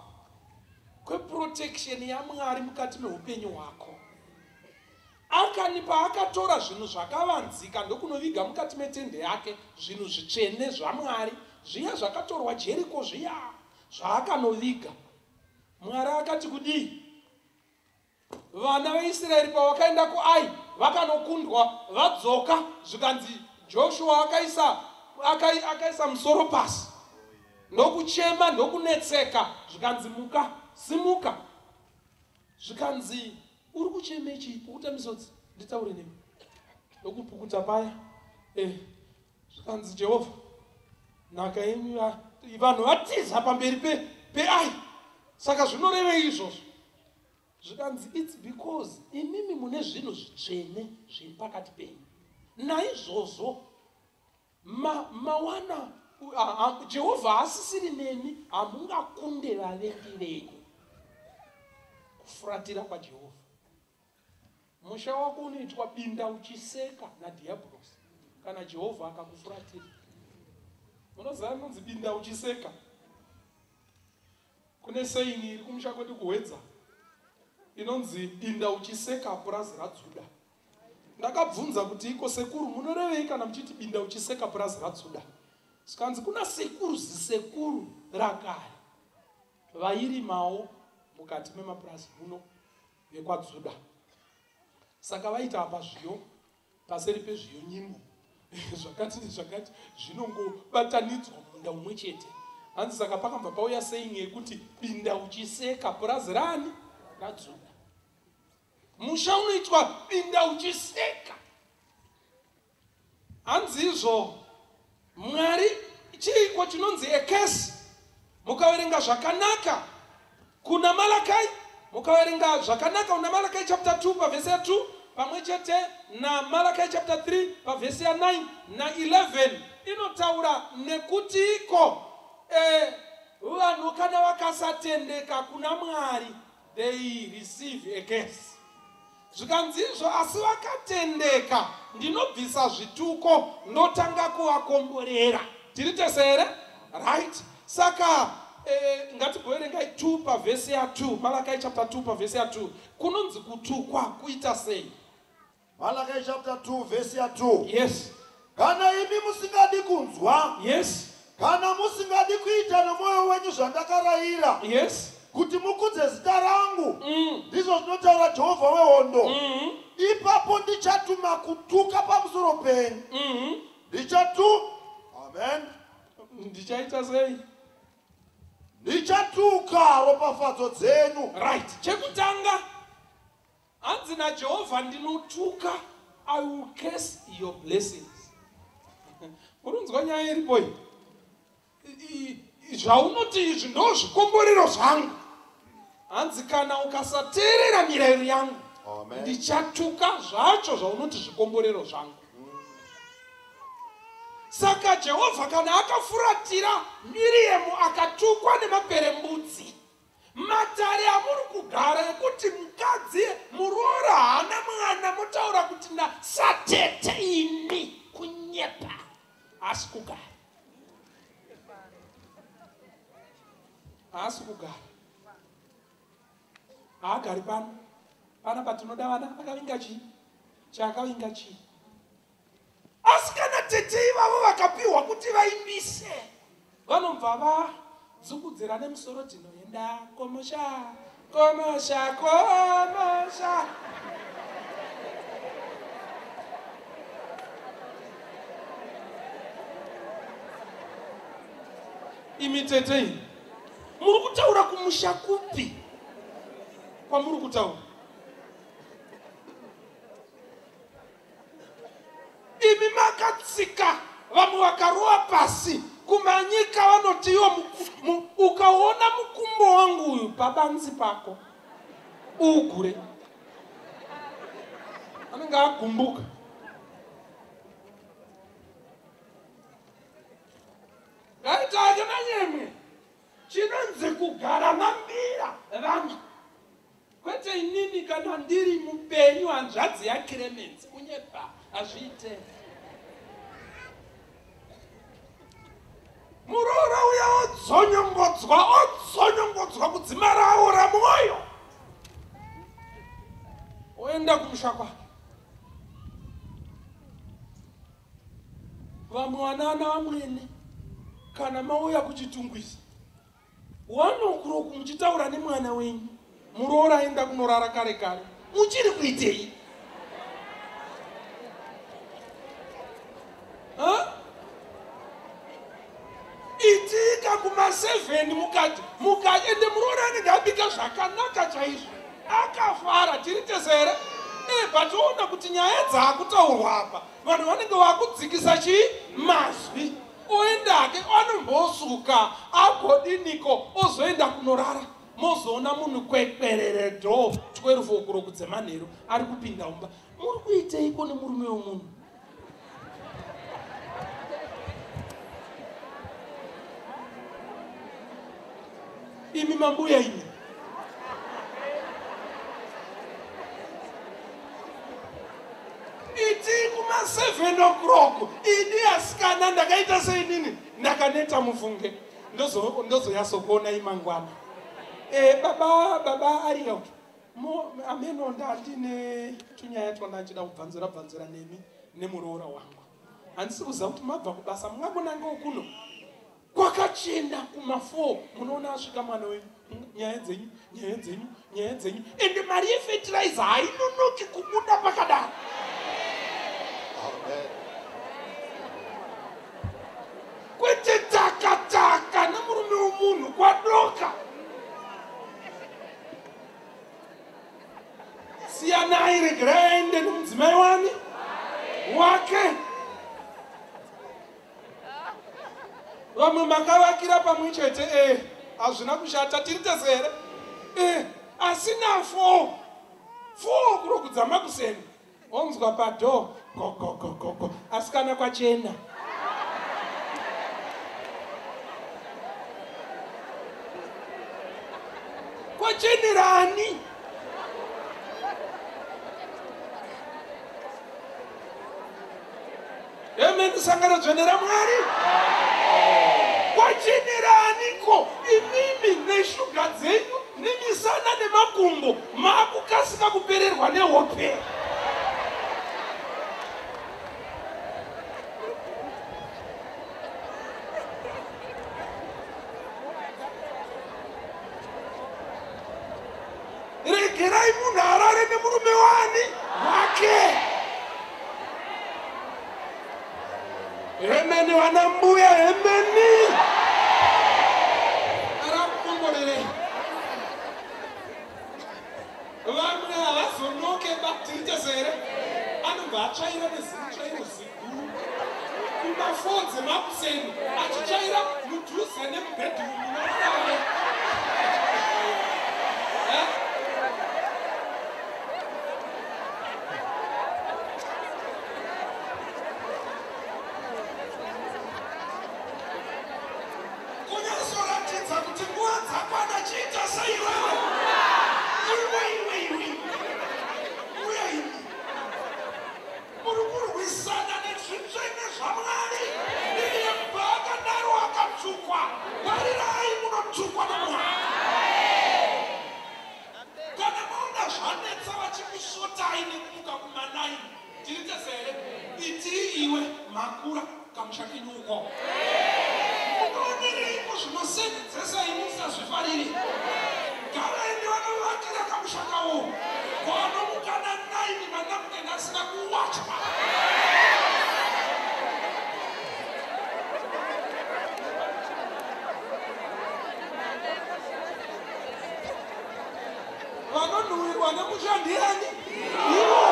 kweprotection yaMwari mukati meupenyu hwako. Akani paakatora zvinhu zvakavanzika ndokunoviga mukati metende yake zvinhu zvitsvene zvaMwari zviya zvakatorwa Jeriko zviya zvaakanoviga. Mwari akati kudii? Vana veIsraeri pavakaenda kuAi vakanokundwa vadzoka zvikanzi Joshua akaisa musoro pasi ndokuchema ndokunetseka zvikanzi muka simuka zvikanzi uri kuchema chii? Pukuta misodzi nditaure newe. Ndokupukuta paya zvikanzi Jehovha nhaka yenyu vanhu vatiza pamberi peAi. Saka zvinorevei izvozvo? Zvikanzi it's because imimi mune zvinhu zvitsvene zviri pakati penyu. Naizvozvo mawana Jehovha haasisiri nemi, hamungakunde vavengi venyu. Kufuratira kwaJehovha. Musha wako unoitwa binda uchiseka nadhiabhurosi kana Jehovha akakufuratira. Unoziva inonzi binda uchiseka? Kune saying iri kumusha kwedu kuHwedza inonzi binda uchiseka purazi radzuda. Ndakabvunza kuti iko sekuru munorevei kana muchiti binda uchiseka purazi radzuda? Zvikanzi kuna sekuru zisekuru rakare vairimawo mukati memapurazi muno vekwadzuda. Saka vaita apa zviyo, paseri pezviyo nyimo zvakati nezvakati zvinongobatanidzwa munda umwe chete. Hanzi saka pakabva pauya saying yekuti binda uchiseka purazi rani radzuda. Musha unoitwa binda uchiseka. Hanzi izvo Mwari chiiko chinonzi ekesi? Mukaverenga zvakanaka kuna Malakai, mukaverenga zvakanaka kuna Malakai chapter 2 pavhesi ya 2 pamwe chete naMalakai chapter 3 pavhesi ya 9 na 11 inotaura nekuti iko vanhu kana vakasatendeka kuna Mwari they receive a curse. Zvikanzi izvo asi vakatendeka ndinobvisa zvituko ndotanga kuvakomborera. Tiri tese here? Right. Saka ngatigoverengai 2 pavhesi ya 2, Malakai chapter 2 pavhesi ya 2. Kunonzi kutukwa kuita sei? Malakai chapter 2 vhesi ya 2. Yes. Kana imi musingadi kunzwa. Yes. Kana musingadi kuita nomwoyo wenyu zvandakarayira. Yes. Kuti mukudze zita rangu. Ndizvo zvinotaura Jehovha wehondo. Ipapo ndichatuma kutuka pamusoro penyu. Amen. Ndichaita sei? Ndichatuka ropafadzo dzenyu. Right. Chekutanga hanzi naJehovha ndinotuka, I will curse your blessings. Urunzwa nyaya iripo iyi. Zvaunoti izvi ndo zvikomborero zvangu. Hanzi kana ukasateerera mirayiro yangu, ndichatuka zvacho zvaunoti zvikomborero zvangu. Saka Jehovha kana akafuratira Miriemu akatukwa nemaperembudzi, matare amuri kugara ekuti mukadzi muroora haana mwana motaura kuti ndasatete ini, kunyepa, haasi kugara. Haasi kugara. Haagari pano. Pana patinoda vana akavinga chii? Chaakavinga chii? Asi kana tete ivavo vakapiwa kuti vaimbise, vanobva vadzukudzira nemusoro tinoenda komosha, komosha, komosha. Imi tete imi, muri kutaura kumusha kupi kwamuri kutaura? Imi makatsika vamwe vakarova pasi kumanyika vanoti iwo ukaona mukumbo wangu uyu pabanzi pako ugure, anenge agumbuka. Ngaitake manyemwe chinonzi kugara mambira vanhu. Kwete inini kana ndiri mupenyu hanzvadzi yaClemens kunyepa hazviite. Muroora uya odzonyongodzwa kudzimara aora mwoyo, oenda kumusha kwake. Vamwe vanana vamwene kana mauya kuchitungwiza wanokuroku muchitaura nemwana wenyu, muroora aenda kunorara kare kare, muchiri kuitei? Itika kuma 7 mukati ende muroora anenge abika zvakanaka chaizvo, akafara. Tiri tese here? Batoona kuti nyaya dzaakutaurwa apa vanhu vanenge vakudzikisa chii mazwi. Oendake anombosuka agodiniko ozoenda kunorara, mozoona munhu kwekwerere do 12 o'clock dzemanheru ari kupinda mumba. Muri kuiteiko nemurume wemunhu? Imi mambuya imi. Iti kuma 7 o'clock. Ini asikana ndakaita seinini. Ndakaneta mufunge. Ndozoyasokuona imangwana. Baba Ariel. Ameno ndandine tunyaya twandachida kubvanzura bvanzura nemi nemuroora wangu. Handisi kuziva kuti mabva kubasa mungangonangawo kuno. Kwakachena kuma4 munoona asvika mwana wenyu. Nyaya dzenyu, nyaya dzenyu, nyaya dzenyu. Ende mari yefertilizer hainonoki kubuda pakadaro. Amen. Kwete takataka nemurume wemunhu kwadoka. Siyanai regerai aende nemudzimai wani wake. Vamwe makavakira pamwe chete, hazvina kushata, tiri tese here? Asina 4 kurokudza makuseni. Onzwa padho go go go go go, asikana kwachena. Kwachenerani? Amen. Sangano dzvene raMwari. Kwacheneraniko imimi neshuga dzenyu nemisana nemakumbo maakukasika kupererwa nehope. Regerai munhu arare nemurume wani wake. Hemeni vana mbuya, hemeni. Arakukomborerei. Vamwe havazonoke batiri here? Anobva atsvaira nezitsvairo ziguru kuma4 dzemakuseni achitsvaira mudhuze nemubhedhurumu munorara. Kunyatsoratidza kuti nguva dzakwana chiita seiwewe. Iwe iwe iwe. Uye imi. Muri kurwisana nezvitsvene zvaMwari. Iye paakadaro akatukwa. Ngwarirai munotukwa naMwari. Kana maona zvanetsa vachikusotai nekumuka kuma9, tiri tese here? Itii iwe makura kamusha kenyu uko. Munoonereiko zvinosenzesa imi musazvifariri? Garai nevanovakira kamusha kawo. Kwanomuka na9 manapukeni asina kuwachwa. Vanonhuhwirwa nemusha ndiani? Ivo.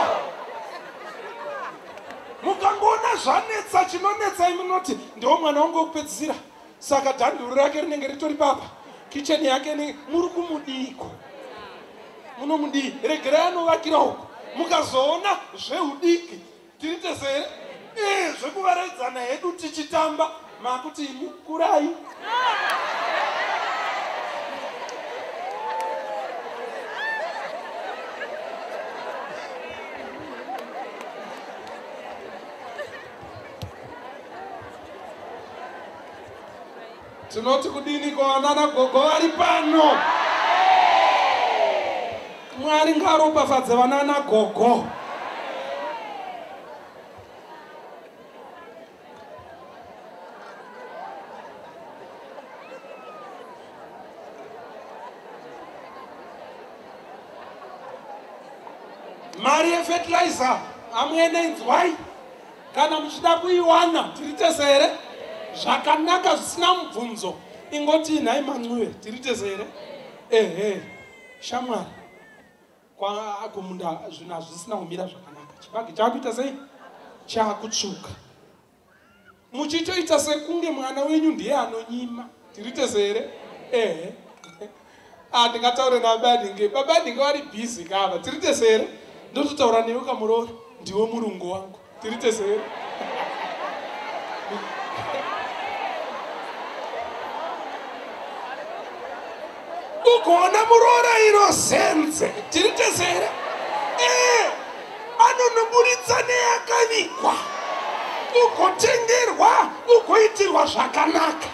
Mukangoona zvanetsa chinonetsa imi munoti ndiwo mwana wangu wekupedzisira. Saka dhanduru rake rinenge ritori papa. Kicheni yake muri kumudiko. Munomudii? Regerai anovakira uko. Mukazoona zveudiki. Tiri tese here? Zvekuvaraidzana hedu tichitamba makuti imi kurai. Tinoti kudini kwa gogo vari pano? Mwari ngaaropafadze vanana gogo. Mari yefertilizer amwene inzwai. Kana muchida kuiwana tiri tese here? Zvakanaka zvisina mubvunzo. Ingoti nhai mancuve tiri tese here? Ehe, shamwari kumunda zvinhu hazvisina kumira zvakanaka. Chibage chakuita sei? Chakutsvuka. Muchitoita sekunge mwana wenyu ndiye anonyima. Tiri tese here? Ehe. Ndingataure nababa Baba Ndinge vari busy kava. Tiri tese here? Ndototaura newe kamuroora. Ndiwe murungu wangu. Tiri tese here? Ugoona muroora iro zenze. Tiri tese here? Ee, anonoburitsa neyakavigwa. Ugotengerwa, ugoitirwa zvakanaka.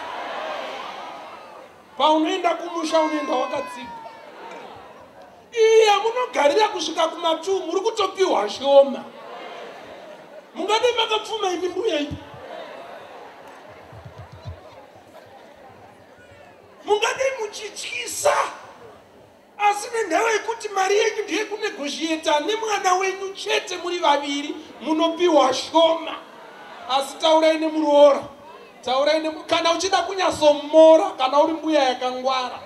Paunoenda kumusha unoenda wakatsiga. Iyi yamunogarira kusvika kuma2 muri kutopiwa shoma. Mungade makapfuma imi mbuya imi. Mungade muchityisa asi nenhau yekuti mari yenyu ndeyekunegotiata nemwana wenyu chete muri vaviri munopiwa shoma. Asi taurai nemuroora, taurai kana uchida kunyatsomora kana uri mbuya yakangwara.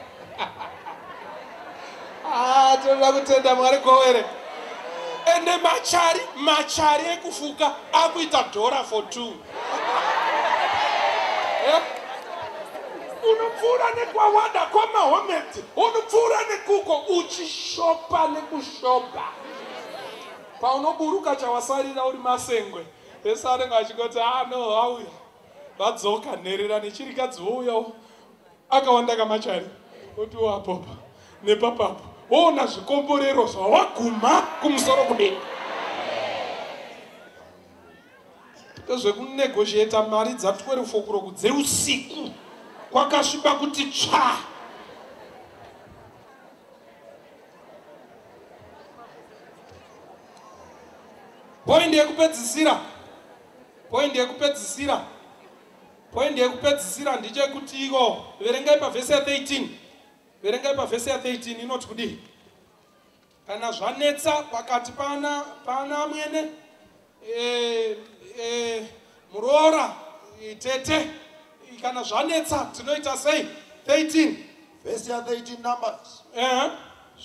Ah, tinoda kutenda Mwari kowere. Ende machari ekufuka akuita $1 for 2. Unopfuura nekwawada kwamahometi, unopfuura nekuko uchishopa nekushopa. Paunoburuka chawasarira uri masengwe, vese anenge achingoti no auya vadzoka nherera nechirikadzi wouyawo akawanda kamachari oti wapopa nepapapo woona zvikomborero zvawaguma kumusoro kudenga. Ndezvekunegotiata mari dza 12 o'clock dzeusiku kwakasviba kuti tsva. Point yekupedzisira ndechekuti iko verengai pavhesi ya 13. Verengai pavhesi ya 13 inoti kudii? Kana zvanetsa pakati pana amwene muroora tete, kana zvanetsa tinoita sei? 13. Vhesi ya 13 Numbers.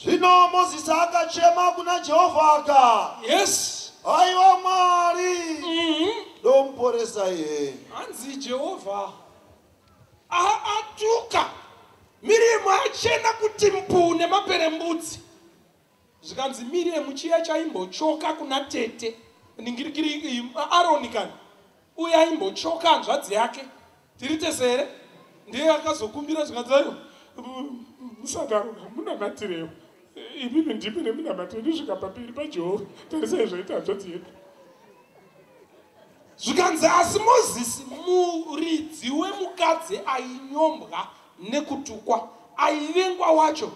Zvino Mozisi akachema kuna Jehovha aka. Yes. Aiwa Mwari. Ndomuporesa iye. Hanzi Jehovha atuka Miriam achena kuti mpu nemaperembudzi. Zvikanzi Miriam chiya chaimbochoka kuna tete ningirikiri Aroni kani uye aimbochoka hanzvadzi yake. Tiri tese here? Ndiye akazokumbira zvikanzi aiwa musadaro munamatirewo imimi ndimi nemunamato ndosvika pamberi paJehovha tarisai zvaita hanzvadzi yedu. Zvikanzi asi Mozisi muridzi wemukadzi ainyombwa nekutukwa aivengwa wacho,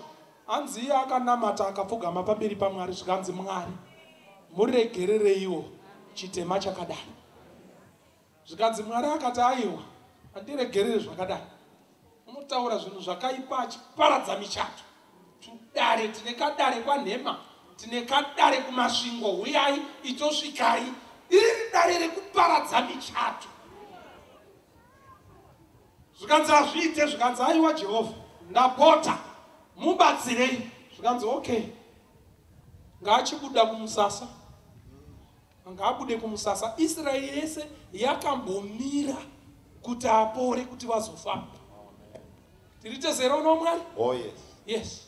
hanzi iye akanamata akapfugama pamberi paMwari. Zvikanzi Mwari muregerereiwo chitema chakadai. Zvikanzi Mwari akati aiwa andiregerere zvakadai. Unotaura zvinhu zvakaipa achiparadza michato. Tudare tine kadare kwanhema, tine kadare kumasvingo, huyai itosvikai. Iri dare rekuparadza michato. Zvikanzi azviite. Zvikanzi aiwa Jehovha ndapota mubatsirei. Zvikanzi okay, ngaachibuda kumusasa, ngaabude kumusasa. Israeri yese yakambomira kuti apore kuti vazofamba. Tiri tese here Mwari? Oh yes. Yes.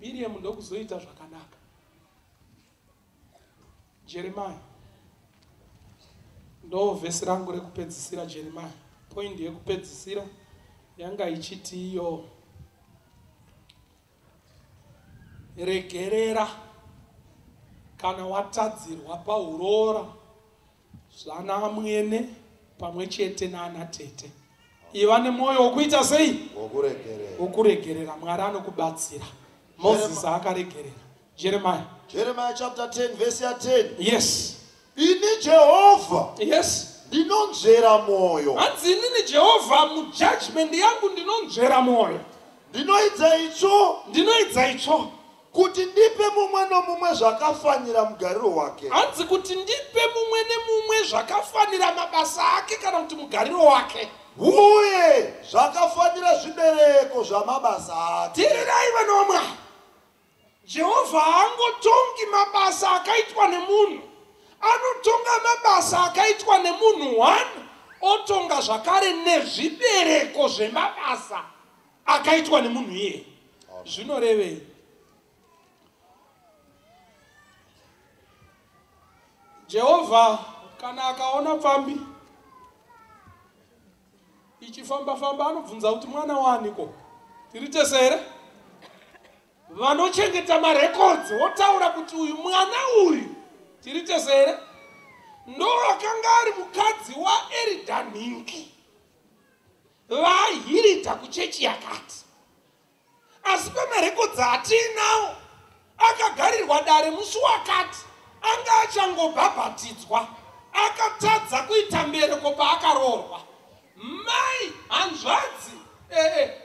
Miriam ndokuzoita zvakanaka. Jeremiah. Ndo vhesi rangu rekupedzisira Jeremiah. Point yekupedzisira yanga ichiti iyo regerera kana watadzirwa pauroora zvana amwene pamwe chete naana tete. Iva nemwoyo wokuita sei? Wokuregerera. Mwari anokubatsira. Moses akaregerera. Jeremiah. Jeremiah chapter 10 verse 10. Yes. Ini Jehovha. Yes. Ndinonzvera mwoyo. Hanzi inini Jehovha mujudgment yangu ndinonzvera mwoyo. Ndinoidza itsvo. Ndinoidza itsvo. Kuti ndipe mumwe nomumwe zvakafanira mugariro wake. Hanzi kuti ndipe mumwe nemumwe zvakafanira mabasa ake kana kuti mugariro wake. Uye zvakafanira zvibereko zvamabasa ake. Teererai vana vaMwari. Jehovha haangotongi mabasa akaitwa nemunhu. Anotonga mabasa akaitwa nemunhu one, otonga zvakare nezvibereko zvemabasa akaitwa nemunhu iye. Zvinorevei? Jehovha kana akaona pfambi ichifamba famba anobvunza kuti mwana waaniko? Tiri tese here? Vanochengeta marekodzi votaura kuti uyu mwana uyu tiri tese here ndo akanga ari mukadzi waEridha nhingi vaHiridha kuchechi yakati, asi pamarekodzi atiinawo akagarirwa dare musi wakati anga achangobhabhatidzwa, akatadza kuita mbereko paakaroorwa. Mai hanzvadzi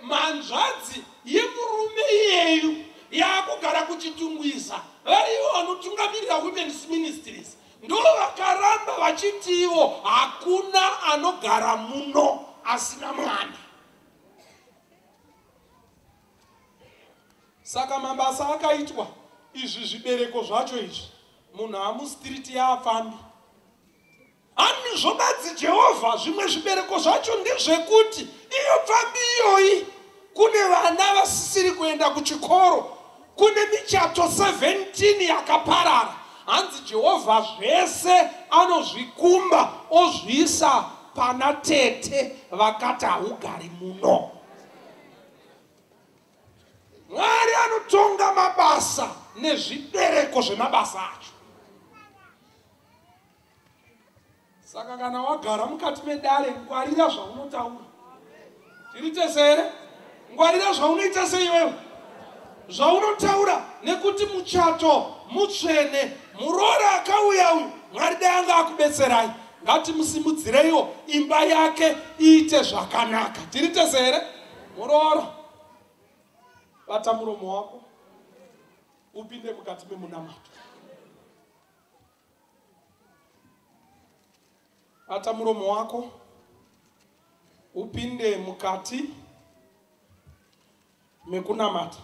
manzvadzi yemurume iyeyu yaakugara kuChitungwiza, varivo vanotungamirira Women's Ministries, ndo vakaramba vachitivo hakuna anogara muno asina mwana. Saka mabasa akaitwa, izvi zvibereko zvacho izvi, munhu amustriti yaafambi handizvo badzi. Jehovha, zvimwe zvibereko zvacho ndezvekuti iyo pfambi iyoyi kune vana vasisiri kuenda kuchikoro, kune michato 17 yakaparara. Hanzi Jehovha zvese anozvikumba ozviisa pana tete vakati haugari muno. Mwari anotonga mabasa nezvibereko zvemabasa acho. Saka kana wagara mukati medare, ngwarira zvaunotaura. Tiri tese here? Ngwarira zvaunoita seiwewe, zvaunotaura, nekuti muchato mutsvene. Muroora akauya uyu, Mwari dai anga akubetserai, ngatimusimudzireiwo imba yake iite zvakanaka. Tiri tese here? Muroora, bata muromo wako upinde mukati memunamato. Bata muromo wako upinde mukati mekunamata.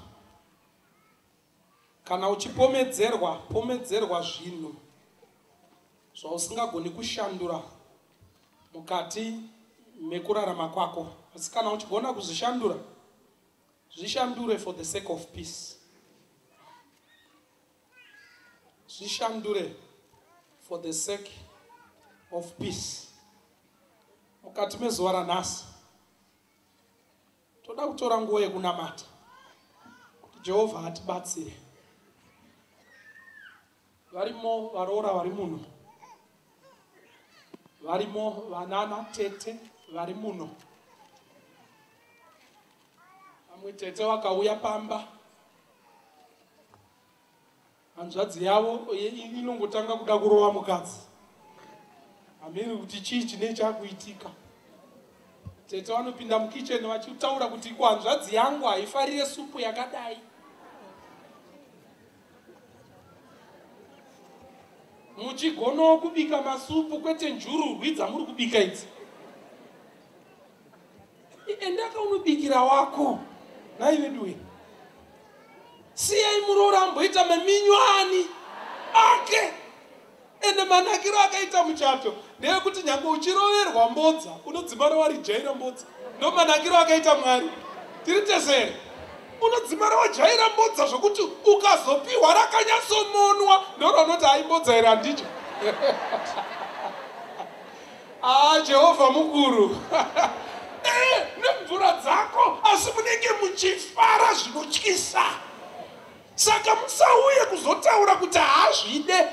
Kana uchipomedzerwa, pomedzerwa zvinhu zvausingagoni kushandura mukati mekurarama kwako, asi kana uchigona kuzvishandura, zvishandure for the sake of peace. Zvishandure for the sake of peace. Mukati mezuva ranhasi toda kutora nguva yekunamata kuti Jehovha atibatsire. Varimo varoora vari muno, varimo vanana tete vari muno. Vamwe tete vakauya pamba, hanzvadzi yavo inongotanga kuda kurova mukadzi. Hamiri kuti chii chine chakuitika. Tete vanopinda mukicheni vachitaura kuti ko hanzvadzi yangu haifarire supu yakadai. Muchigonawo kubika masupu, kwete njururwi dzamuri kubika idzi. Endaka unobikira wako. Nai veduwe, siyai muroora amboita maminyo ani ake. Ende manakiro akaita muchato ndeyekuti nyange uchiroverwa mbodza, unodzimara warijaira mbodza. Ndo manakiro akaita Mwari. Tiri tese here? Unodzimara wajaira mbodza zvokuti ukazopiwa rakanyatsomonwa, ndorounoti hai, mbodza here handicho. Ah, Jehovha mukuru. Nemvura dzako, asi munenge muchifara zvinotyisa. Saka musauye kuzotaura kuti haazvide,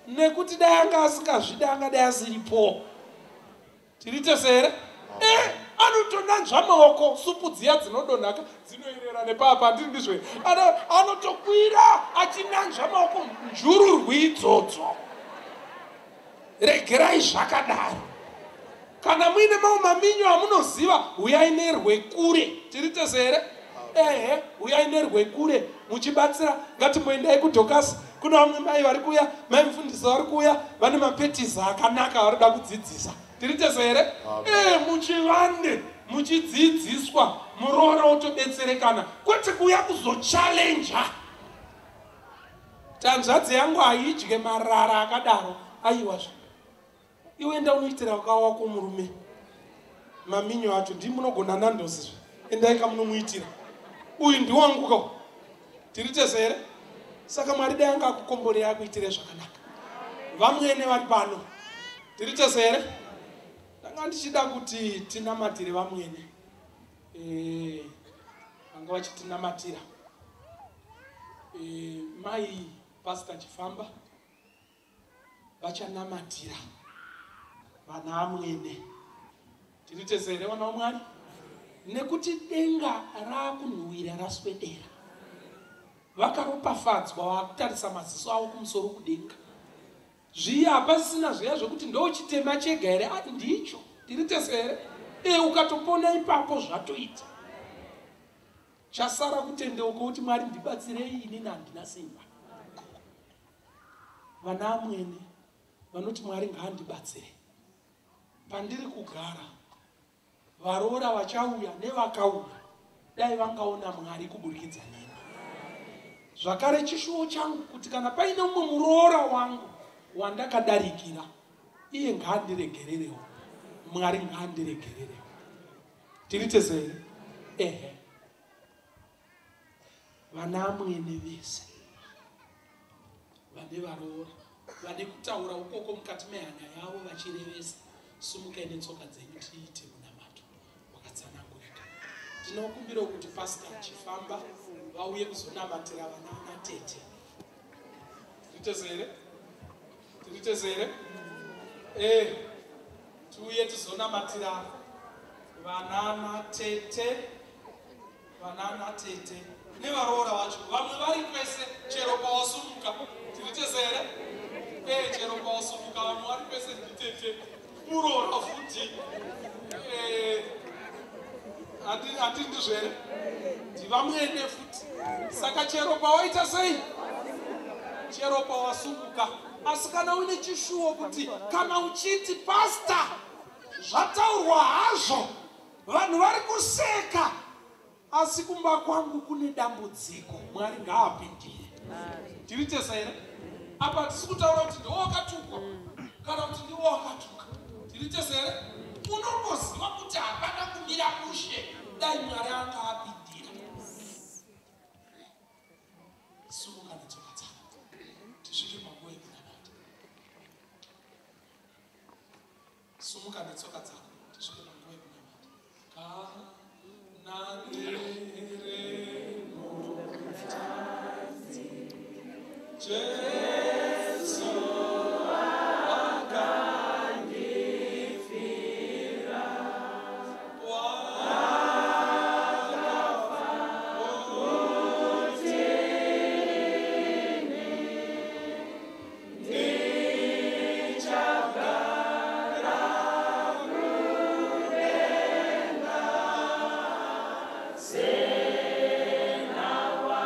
nekuti dai anga asingazvide angadai asiripo. Tiri tese here? Anotonanzva maoko, supu dziya dzinodonhaka dzinoerera nepapa, handiri ndizvo? Anotokwira achinanzva maoko njururwi idzodzo. Regerai zvakadaro. Kana muine mamwe maminyo amunoziva, huyai nerwekure. Tiri tese here? Ehe, huyai nerwekure muchibatsira. Ngatimboendai kuDhokasi, kuna vamwe mai vari kuuya, mai mufundisi vari kuuya, vane mapetiza akanaka vari kuda kudzidzisa. Tiri tese here? Muchivande muchidzidziswa, muroora wotobetserekana, kwete kuuya kuzochallenja tanzvadzi yangu haidye marara akadaro. Aiwazve, iwe enda unoitira wako murume maminyo acho. Ndii munogona nandosizve, endai kamunomuitira. Uyu ndiwanguka. Tiri tese here? Saka Mwari dai anga akukomborera, akuitire zvakanaka. Vamwene vari pano, tiri tese here? Ndanga ndichida kuti tinamatire vamwene, vanga vachitinamatira. Mai Pastor Chifamba vachanamatira vana amwene. Tiri tese here vana vaMwari? Nekuti denga raakunhuwira raswedera. Vakaropafadzwa vakutarisa maziso avo kumusoro kudenga. Zviya hapasisina zviya zvekuti ndochitema chega here, ndicho. Tiri tese here? Ukatopona ipapo zvatoita. Chasara kutendeuka kuti Mwari ndibatsirei, inini handina simba. Vana amwene vanoti Mwari ngaandibatsire. Pandiri kugara, varoora vachauya nevakauya, dai vangaona Mwari kuburikidza neni. Zvakare chishuwo changu kuti kana paine mumwe muroora wangu wandakadarikira, iye ngaandiregererewo. Mwari ngaandiregererewo. Tiri tese here? Ehe. Vana amwene vese vane varoora vane kutaura ukoko mukati mehana yavo vachirevesa, sumukai netsoka dzenyu tiite munamato wakatsanangurika. Tinokumbira kuti Pastor Chifamba vauye kuzonamatira vana natete. Tiri tese here? Tiri tese here? Tiuye tizonamatira vana natete, vana natete nevaroora vacho. Vamwe vari kwese chero pawasumuka. Tiri tese here? Chero pawasumuka vamwe vari kwese nditete. Muroora futi. Handi ndizvo here? Ndivamwene futi. Saka chero pawaita sei? Chero pawasumuka. Asi kana uine chishuwo kuti kana uchiti pastor zvataurwa hazvo vanhu vari kuseka, asi kumba kwangu kune dambudziko, Mwari ngaapindire. Tiri tese here? Apa hatisi kutaura kuti ndiwo wakatukwa kana kuti ndiwo wakatuka. Tiri tese here? Unongoziva kuti hapana kumira mushe, dai Mwari anga apindira. Sumuka netsoka dzako tisvike panguva yekunamata. Sumuka netsoka dzako tisvike panguva yekunamata. Kana ndiri mutadzi, Jesu akandifira, wakafa kuti ndichagara kudenga senawani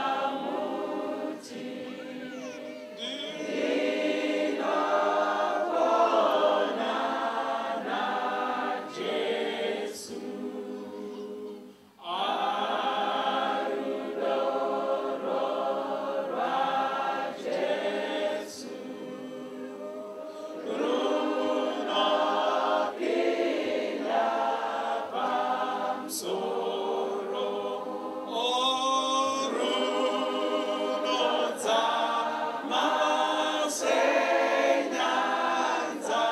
pamuti. Ndinopona naJesu, arudo rwaJesu runopinda pamusoro, runodzama senyanza,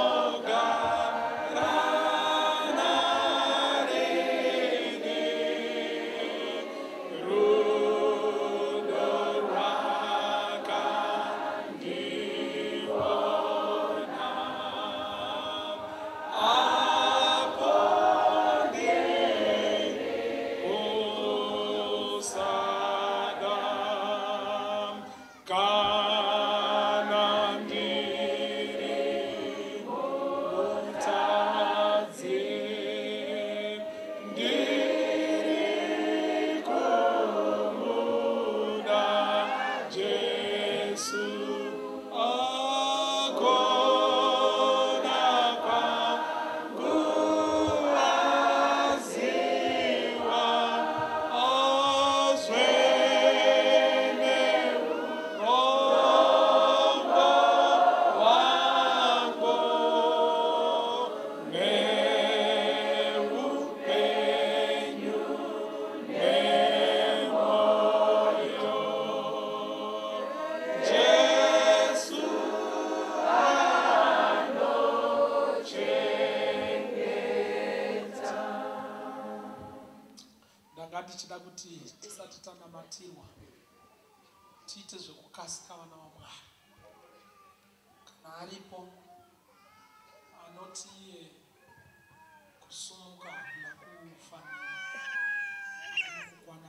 runogara narini, rudo rwakandiona apo ndiri kusada, kana ndiri mutadzi, ndiri kumuda Jesu, akona kwangu aziwa, azwene urombo hwangu neupenyu nemoyo. Jesu. Ndichida kuti tisati tanamatirwa tiite zvekukasika, vana vaMwari. Kana aripo anoti iye kusumuka hakuna kufanira, hakuna kukwana.